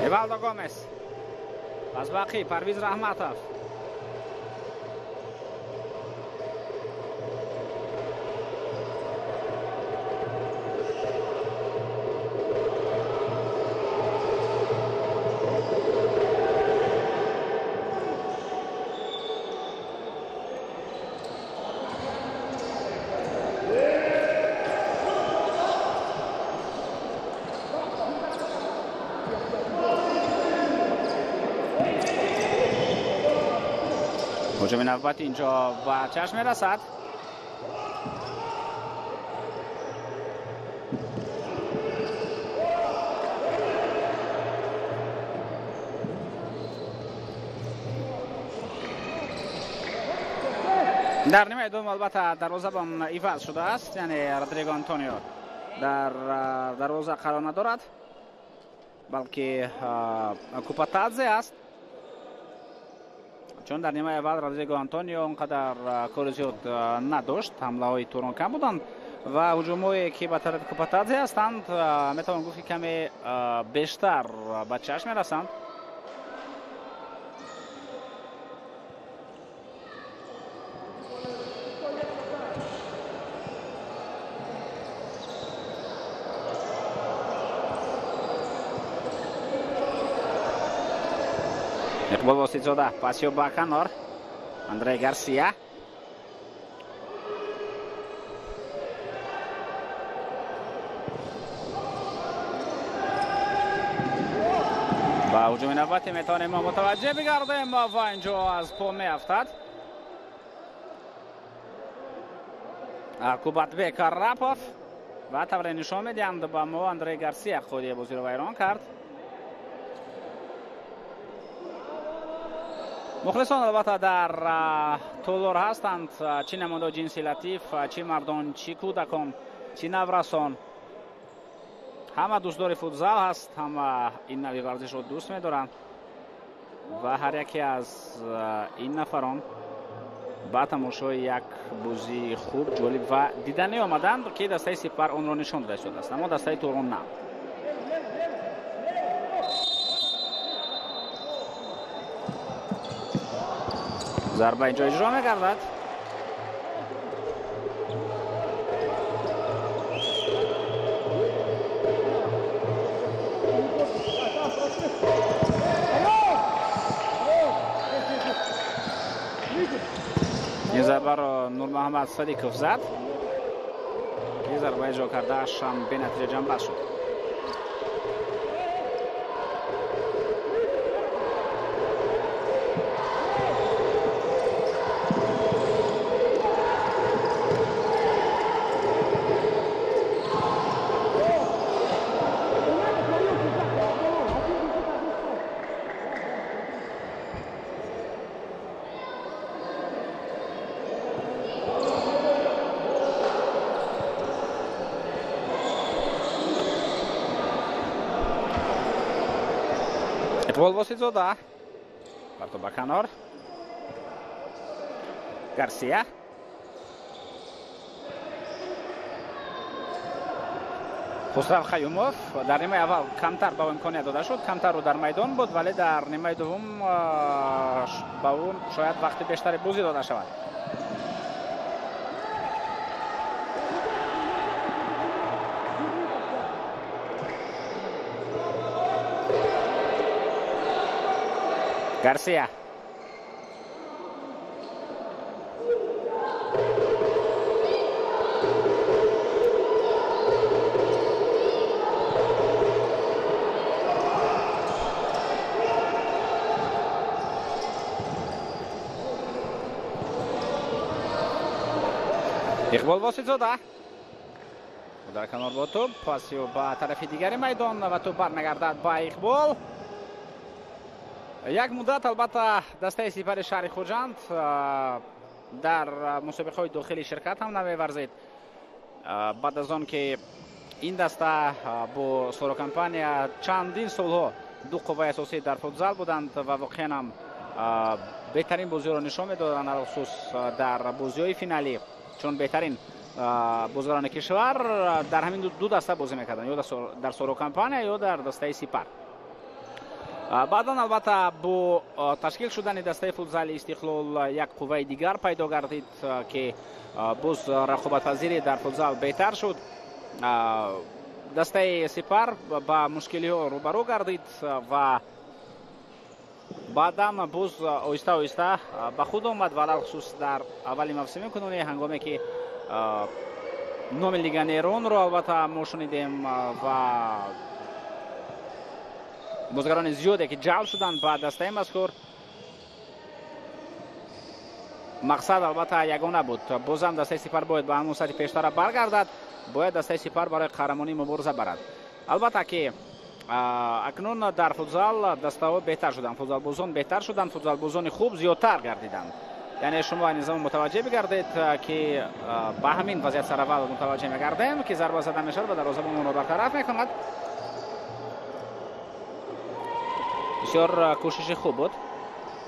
Ривалдо Гомес. Пас ба ақиб Парвиз Раҳматов. ҳуҷуми навбати инҷо ба чашм мерасад. Дар нимаи дуввум албатта дарвозабон иваз шудааст, яъне Родриго Антонио дар дарвоза қарор надорад, балки Купатадзе аст. Чун дар нимаи аввал Родриго Антонио он қадар кори зиёд надошт, ҳамлаҳои Турон кам буданд ва ҳуҷумҳое ки ба тарафи Купатадзе ҳастанд, метавон гуфт ки каме бештар ба чашм мерасанд. Иқбол Воситзода, пасиё ба канор. Андрей Гарсия. Ба ҳуҷуми навбатӣ метавонем мо мутаваҷҷеҳ бигардем ва инҷо аз по меафтад. Кубатбек Рапов ва тавре нишон медиҳанд ба мо Андрей Гарсия қоидияи бозиро вайрон кард. Мухлисон албатта дар толор ҳастанд, чӣ намояндаҳои ҷинси латиф, чӣ мардон, чӣ кӯдакон, чӣ наврасон. Ҳама дӯстдори футзал ҳаст, ҳама ин нави варзишро дӯст медоранд ва ҳар яке аз ин нафарон ба тамошои як бозии хуб, ҷолиб ва диданӣ омаданд, ки дастаи Сипар онро нишон дода истодааст, аммо дастаи Турон на. Зарба инҷо иҷро мегардад. Зарбаро Нурмуҳаммад Садиқов зад, ки зарба иҷро кардааш ҳам бенатиҷа ҷанбаст шуд. Иқбол Воситзода партоб ба канор. Гарсия. Хусрав Қаюмов дар нимаи аввал камтар ба ӯ имконият дода шуд, камтар ӯ дар майдон буд, вале дар нимаи дуввум ба ӯ шояд вақти бештаре бозӣ дода шавад. Гарсия. Иқбол Воситзода дар канор бо тӯб, паси ӯ ба тарафи дигари майдон ва тӯб бармегардад ба Иқбол. Як муддат албатта дастаи Сипари шаҳри Хуҷанд дар мусобиқаҳои дохили ширкат ҳам намеварзид. Баъд аз он ки ин даста бо Соро компания чандин солҳо ду қувваи асосӣ дар футзал буданд ва воқеан ҳам беҳтарин бозиро нишон медоданд, алхусус дар бозиҳои финалӣ, чун беҳтарин бозигарони кишвар дар ҳамин ду даста бозӣ мекарданд, ё дар Соро компания, ё дар дастаи Сипар. Баъдан албатта бо ташкил шудани дастаи футзали Истиқлол як қувваи дигар пайдо гардид, ки боз рақобатпазирӣ дар футзал беҳтар шуд. Дастаи Сипар ба мушкилиҳо рӯбарӯ гардид ва баъдан боз оҳиста оҳиста ба худ омад ва алалхусус дар аввали мавсими кунунӣ, ҳангоме ки номи легионеронро албатта мо шунидем ва бозигарони зиёде ки ҷалб шуданд ба дастаи мазкур, мақсад албатта ягона буд. Бозам дастаи Сипар бояд ба ҳамон сатҳи пештара баргардад, бояд дастаи Сипар барои қаҳрамонӣ мубориза барад. Албатта ки акнун дар футзал дастаҳо беҳтар шуданд, футзалбозон беҳтар шуданд, футзалбозони хуб зиёдтар гардиданд. Яъне шумо айни замон мутаваҷҷеҳ бигардед, ки ба ҳамин вазъият сараввал мутаваҷҷеҳ мегардем, ки зарба зада мешавад ва дарвозабон онро бартараф мекунад. Бисёр кӯшиши хуб буд,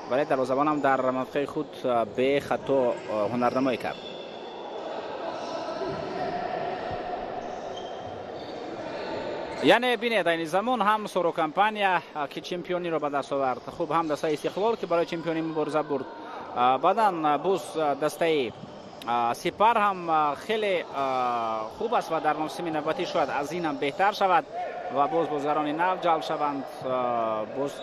вале дарвозабонам дар мавқеи худ бехато ҳунарнамоӣ кард. Яъне бинед, айни замон ҳам Соро компания ки чемпиониро ба даст овард, хуб ҳам дастаи Истиқлол ки барои чемпионӣ мубориза бурд, баъдан боз дастаи Сипар ҳам хеле хуб аст ва дар мавсими навбатӣ шояд аз ин ҳам беҳтар шавад ва боз бозигарони нав ҷалб шаванд, боз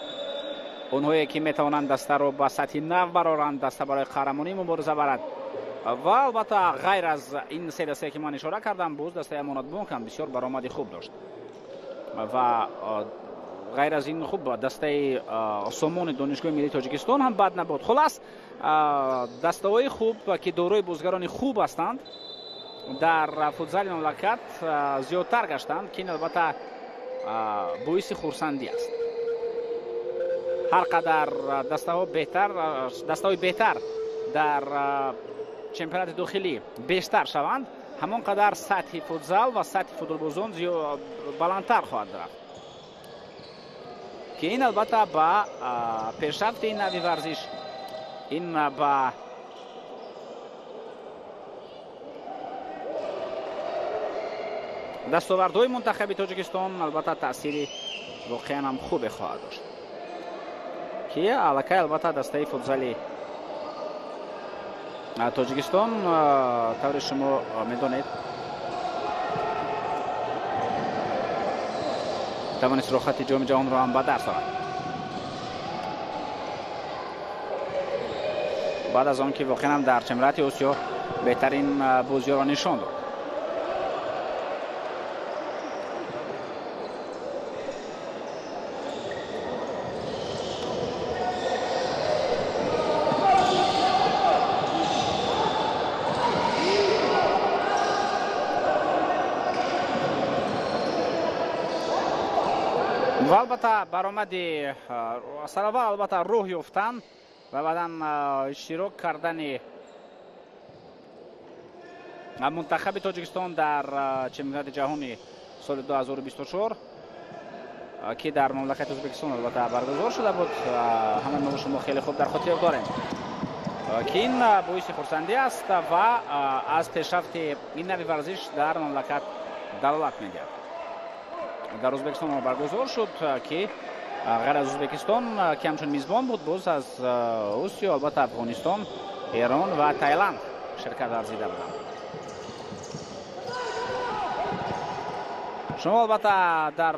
онҳое ки метавонанд дастаро ба сатҳи нав бароранд, даста барои қаҳрамонӣ мубориза барад. Ва албатта ғайр аз ин се дастае ки ман ишора кардам, боз дастаи Амонатбонк ҳам бисёр баромади хуб дошт ва ғайр аз ин хуб дастаи Сомони Донишгоҳи миллии Тоҷикистон ҳам бад набуд. Хулас, дастаҳои хуб ки дорои бозигарони хуб ҳастанд дар футзали мамлакат зиёдтар гаштанд, ки ин албатта боиси хурсандӣ аст. Ҳар қадар дастаҳои беҳтар дар чемпионати дохилӣ бештар шаванд, ҳамон қадар сатҳи футзал ва сатҳи футболбозон баландтар хоҳад рафт, ки ин албатта ба пешрафти нави варзиш, ин ба дастовардҳои мунтахаби Тоҷикистон албатта таъсири воқеан ҳам хубе хоҳад дошт, ки аллакай албатта дастаи футзали Тоҷикистон тавре шумо медонед тавонист рохати ҷоми ҷаҳонро ҳам ба даст орад. Баъд аз он ки воқеан ҳам дар чемпионати Осиё беҳтарин бозиҳоро нишон дод. Ва албатта баромади сараввал албатта рӯҳ ёфтан ва баъдан иштирок кардани мунтахаби Тоҷикистон дар чемпионати ҷаҳони соли 2024, ки дар мамлакати Ӯзбекистон албатта баргузор шуда буд, ҳамаи мо шумо хеле хуб дар хотир дорем, ки ин боиси хурсандӣ аст ва аз пешрафти ин нави варзиш дар мамлакат далолат медиҳад. Дар Ӯзбекистон баргузор шуд, ки ғайр аз Ӯзбекистон, ки ҳамчун мизбон буд, боз аз Осиё албатта Афғонистон, Эрон ва Таиланд ширкат варзида буданд. Шумо албатта дар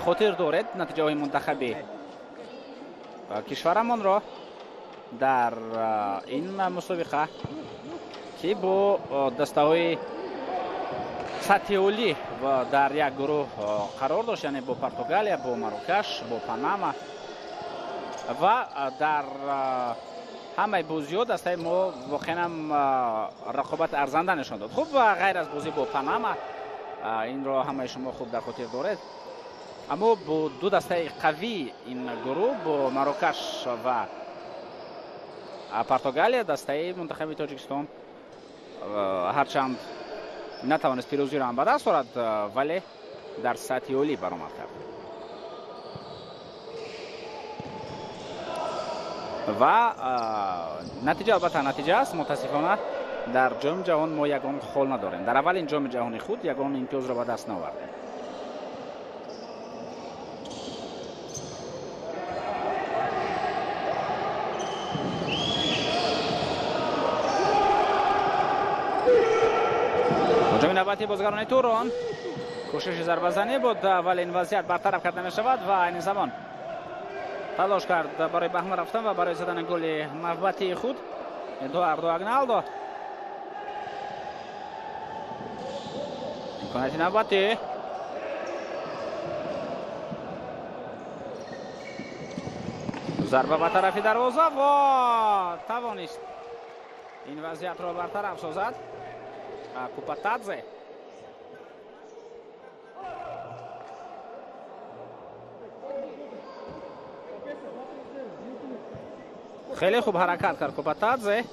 хотир доред натиҷаҳои мунтахаби кишварамонро дар ин мусобиқа, ки бо дастаҳои сатҳи олӣ дар як гурӯҳ қарор дошт, яъне бо Португалия, бо Марокаш, бо Панама, ва дар ҳамаи бозиҳо дастаи мо воқеан ҳам рақобат арзанда нишон дод. Хуб, ғайр аз бозӣ бо Панама, инро ҳамаи шумо хуб дар хотир доред, аммо бо ду дастаи қавии ин гурӯҳ, бо Марокаш ва Португалия, дастаи мунтахаби Тоҷикистон ҳарчанд натавонист пирӯзиро ҳам ба даст орад, вале дар сатҳи олӣ баромад кард. Ва натиҷа албатта натиҷа аст. Мутаассифона дар ҷоми ҷаҳон мо ягон хол надорем. Дар аввалин ҷоми ҷаҳони худ ягон имтиёзро ба даст наовардем. ҳуҷуми навбати бозигарони Турон, кӯшиши зарбазанӣ буд, вале ин вазъият бартараф карда мешавад ва айни замон талош кард барои ба ҳамла рафтан ва барои задани голи навбатии худ Эдуардо Агналдо. Имконияти навбатӣ, зарба ба тарафи дарвоза ва тавонист ин вазъиятро бартараф созад Купатадзе. Хеле хуб ҳаракат кард Купатадзе.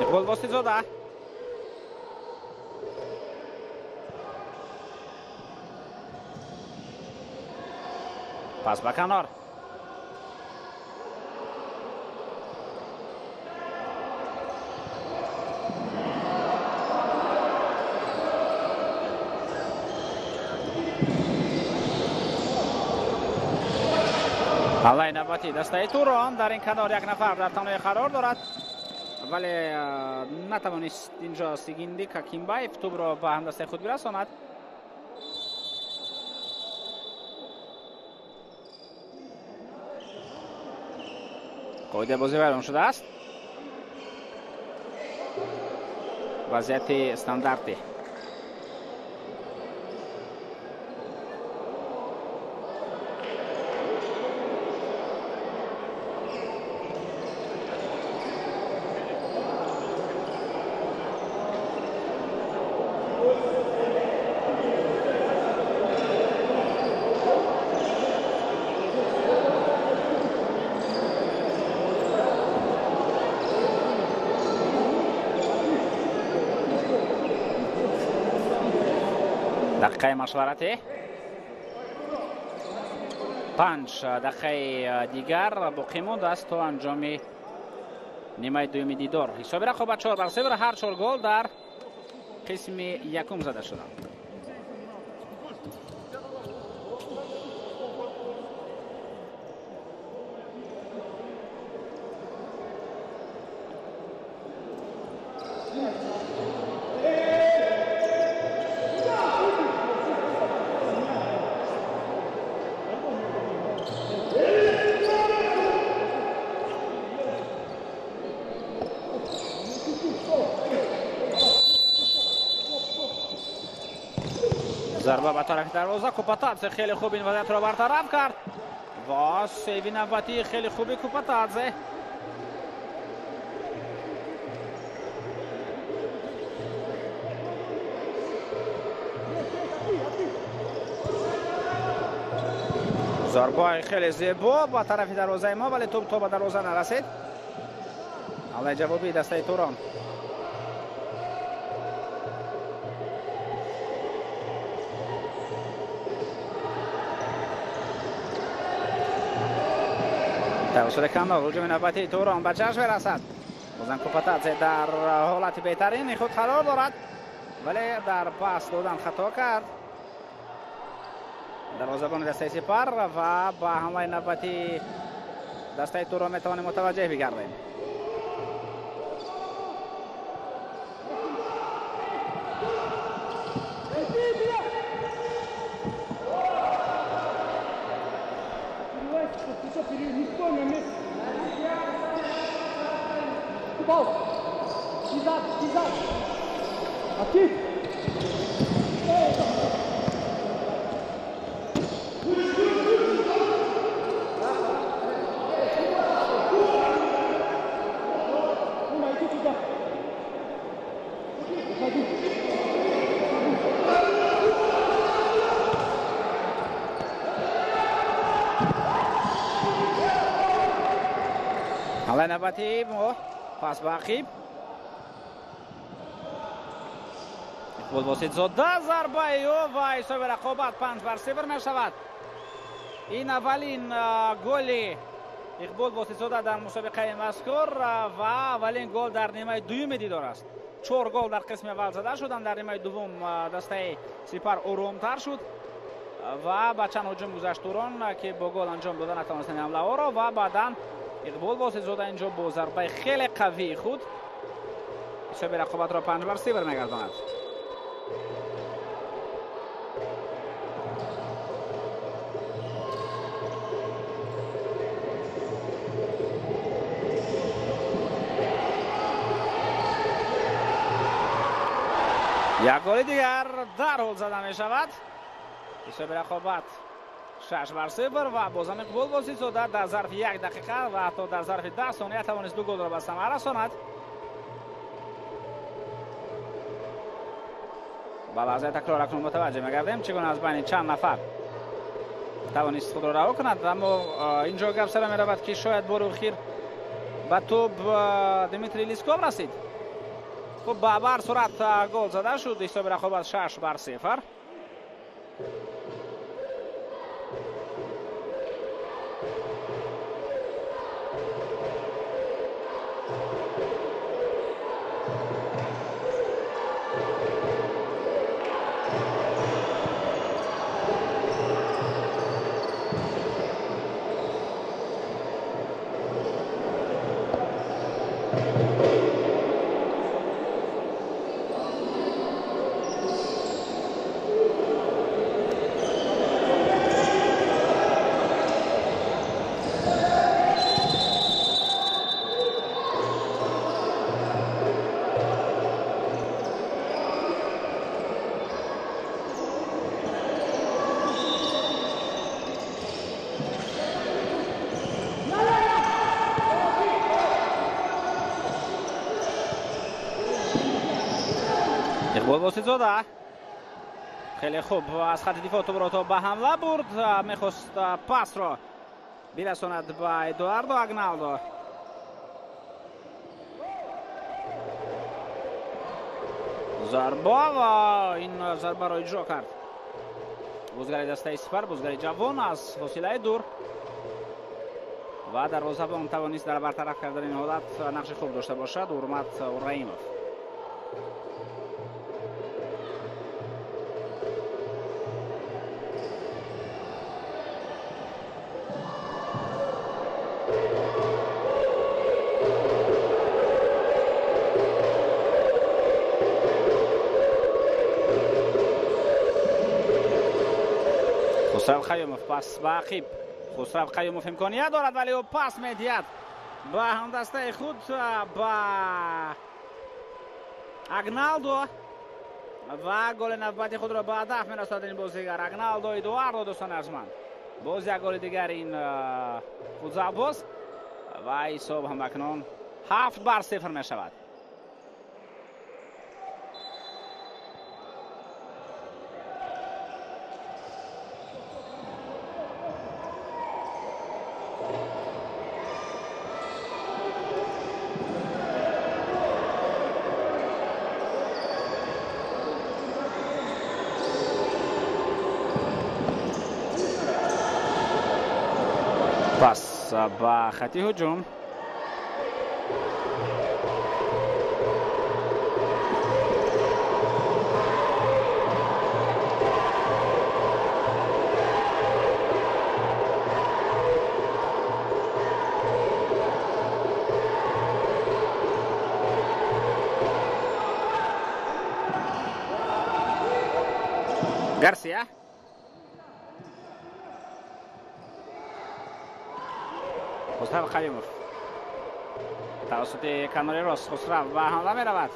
Иқбол Бостизода. Пас ба канор. ҳамлаи навбатии дастаи Турон. Дар ин канор як нафар дар танҳоӣ қарор дорад, вале натавонист инҷо Сигинди Какимбаев тӯбро ба ҳамдастаи худ бирасонад. Қоидаи бозӣ вайрон шудааст. Вазъияти стандартӣ. Дақиқаи машваратӣ, 5 дақиқаи дигар боқӣ мондааст то анҷоми нимаи дуюми дидор. Ҳисоби рақобат 4-0, ҳар 4 гол дар қисми якум зада шуданд. ضربه به طرف دروازه، کوپاتادزه خیلی خوب این وضعیت را برطرف کرد و save نوبتی خیلی خوبی کوپاتادزه. ضربه خیلی زیبا به طرف دروازه ما، ولی توپ تا به دروازه نرسید. حمله جوابی دسته توران. توسط کندال هجوم نوبتی توران به چشم برسد. بازم کوپاتادزه در حالت بهترین خود قرار دارد، ولی در پاس دادن خطا کرد. دروازه‌بان دسته سپر و با حمله نوبتی دسته توران میتوانیم متوجه بگردیم. حمله نوبتی پاس به عقیب، اقبال واسط‌زاده، ضربه او و حساب رقابت 5-0 میشود. این اولین گل اقبال واسط‌زاده در مسابقه مذکور و اولین گل در نیمه دوم دیدار است. 4 گل در قسم اول زده شدند. در نیمه دوم دسته سپر آرامتر شد و به چند هجوم گذشت توران که با گل انجام دادن نتوانستند حمله ها را و بعدا اقبال واسط‌زاده اینجا با ضربه خیلی قوی خود حساب رقابت را 5-0 می‌گرداند. یک گل دیگر در حال زده می شود. حساب رقابت 6-0 و بازم اقبال واسط‌زاده در ظرف 1 دقیقه و حتی در ظرف 10 ثانیه توانست 2 گل را به ثمر رساند. با لحظه تکرار اکنون متوجه می‌گردیم چگونه از بین چند نفر توانست خود را رها کند، اما اینجا گپ سر می‌رود که شاید بار اخیر به توپ دیمیتری لیسکوف رسید. خب به هر صورت گل زده شد. حساب رقابت 6-0. اقبال واسط‌زاده خیلی خوب از خط دفاع توپ را تا به حمله برد، میخواست پاس را برساند به ادواردو اگنالدو. ضربه و این ضربه را اجرا کرد بازیگر دسته سپر، بازیگر جوان از فاصله دور و دروازه‌بان توانست در برطرف کردن این حالت نقش خوب داشته باشد. اورمت رحیموف. Хусрав Қаюмов пас ба ақиб. Хусрав Қаюмов имконият дорад, вале ӯ пас медиҳад ба ҳамдастаи худ, ба Агналдо ва голи навбати худро ба ҳадаф мерасонад ин бозигар Агналдо Эдуардо. Дӯстони арҷманд, боз як голи дигар ин футзалбоз ва ҳисоб ҳам акнун 7-0 мешавад. Пас ба хати ҳуҷум. Гарсия. Хусрав Қаюмов тавассути канори рост Хусрав ба ҳамла меравад.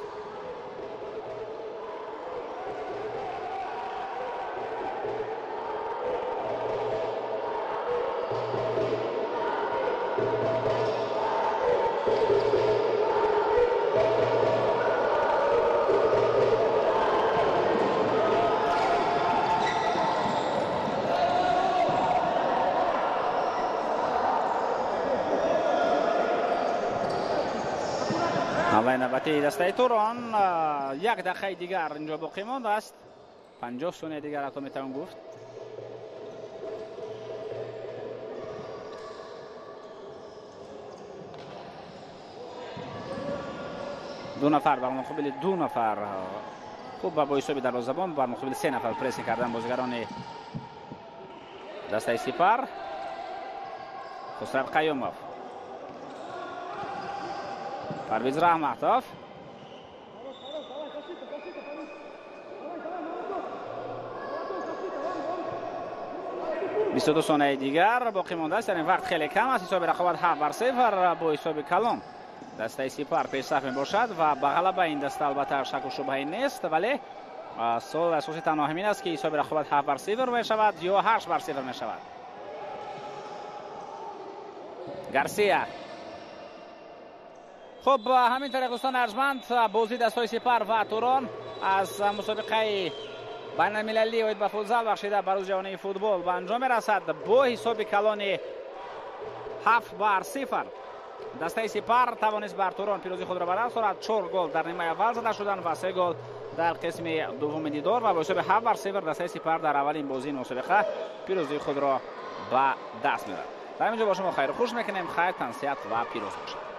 ҳамлаи навбатии дастаи Турон. Як дақиқаи дигар инҷо боқӣ мондааст, 50 сония дигар ҳатто метавон гуфт. Ду нафар бар муқобили ду нафар, хуб ба бо ҳисоби дарвозабон бар муқобили се нафар прессинг кардан бозигарони дастаи Сипар. Хусрав Қаюмов, Парвиз Раҳматов, 22 сонияи дигар боқӣ мондааст, яъне вақт хеле кам аст. Ҳисоби рақобат 7-0 бо ҳисоби калон дастаи Сипар пешсаф мебошад ва ба ғалаба ин даста албатта шаку шубҳае нест, вале суол асоси танҳо ҳамин аст, ки ҳисоби рақобат 7-0 мешавад ё 8-0 мешавад. Гарсия. Хуб, ҳамин тариқ дӯстони арҷманд, бозии дастҳои Сипар ва Турон аз мусобиқаи байналмилалии оид ба футзал бахшида ба рӯзи ҷаҳонии футбол ба анҷом мерасад бо ҳисоби калони 7-0. Дастаи Сипар тавонист бар Турон пирӯзии худро ба даст орад. 4 гол дар нимаи аввал зада шуданд ва 3 гол дар қисми дуввуми дидор ва бо ҳисоби 7-0 дастаи Сипар дар аввалин бозии мусобиқа пирӯзии худро ба даст меорад. Дар ҳамин ҷо бо шумо хайру хуш мекунем. Хайр, тансиҳат ва пирӯз бошед.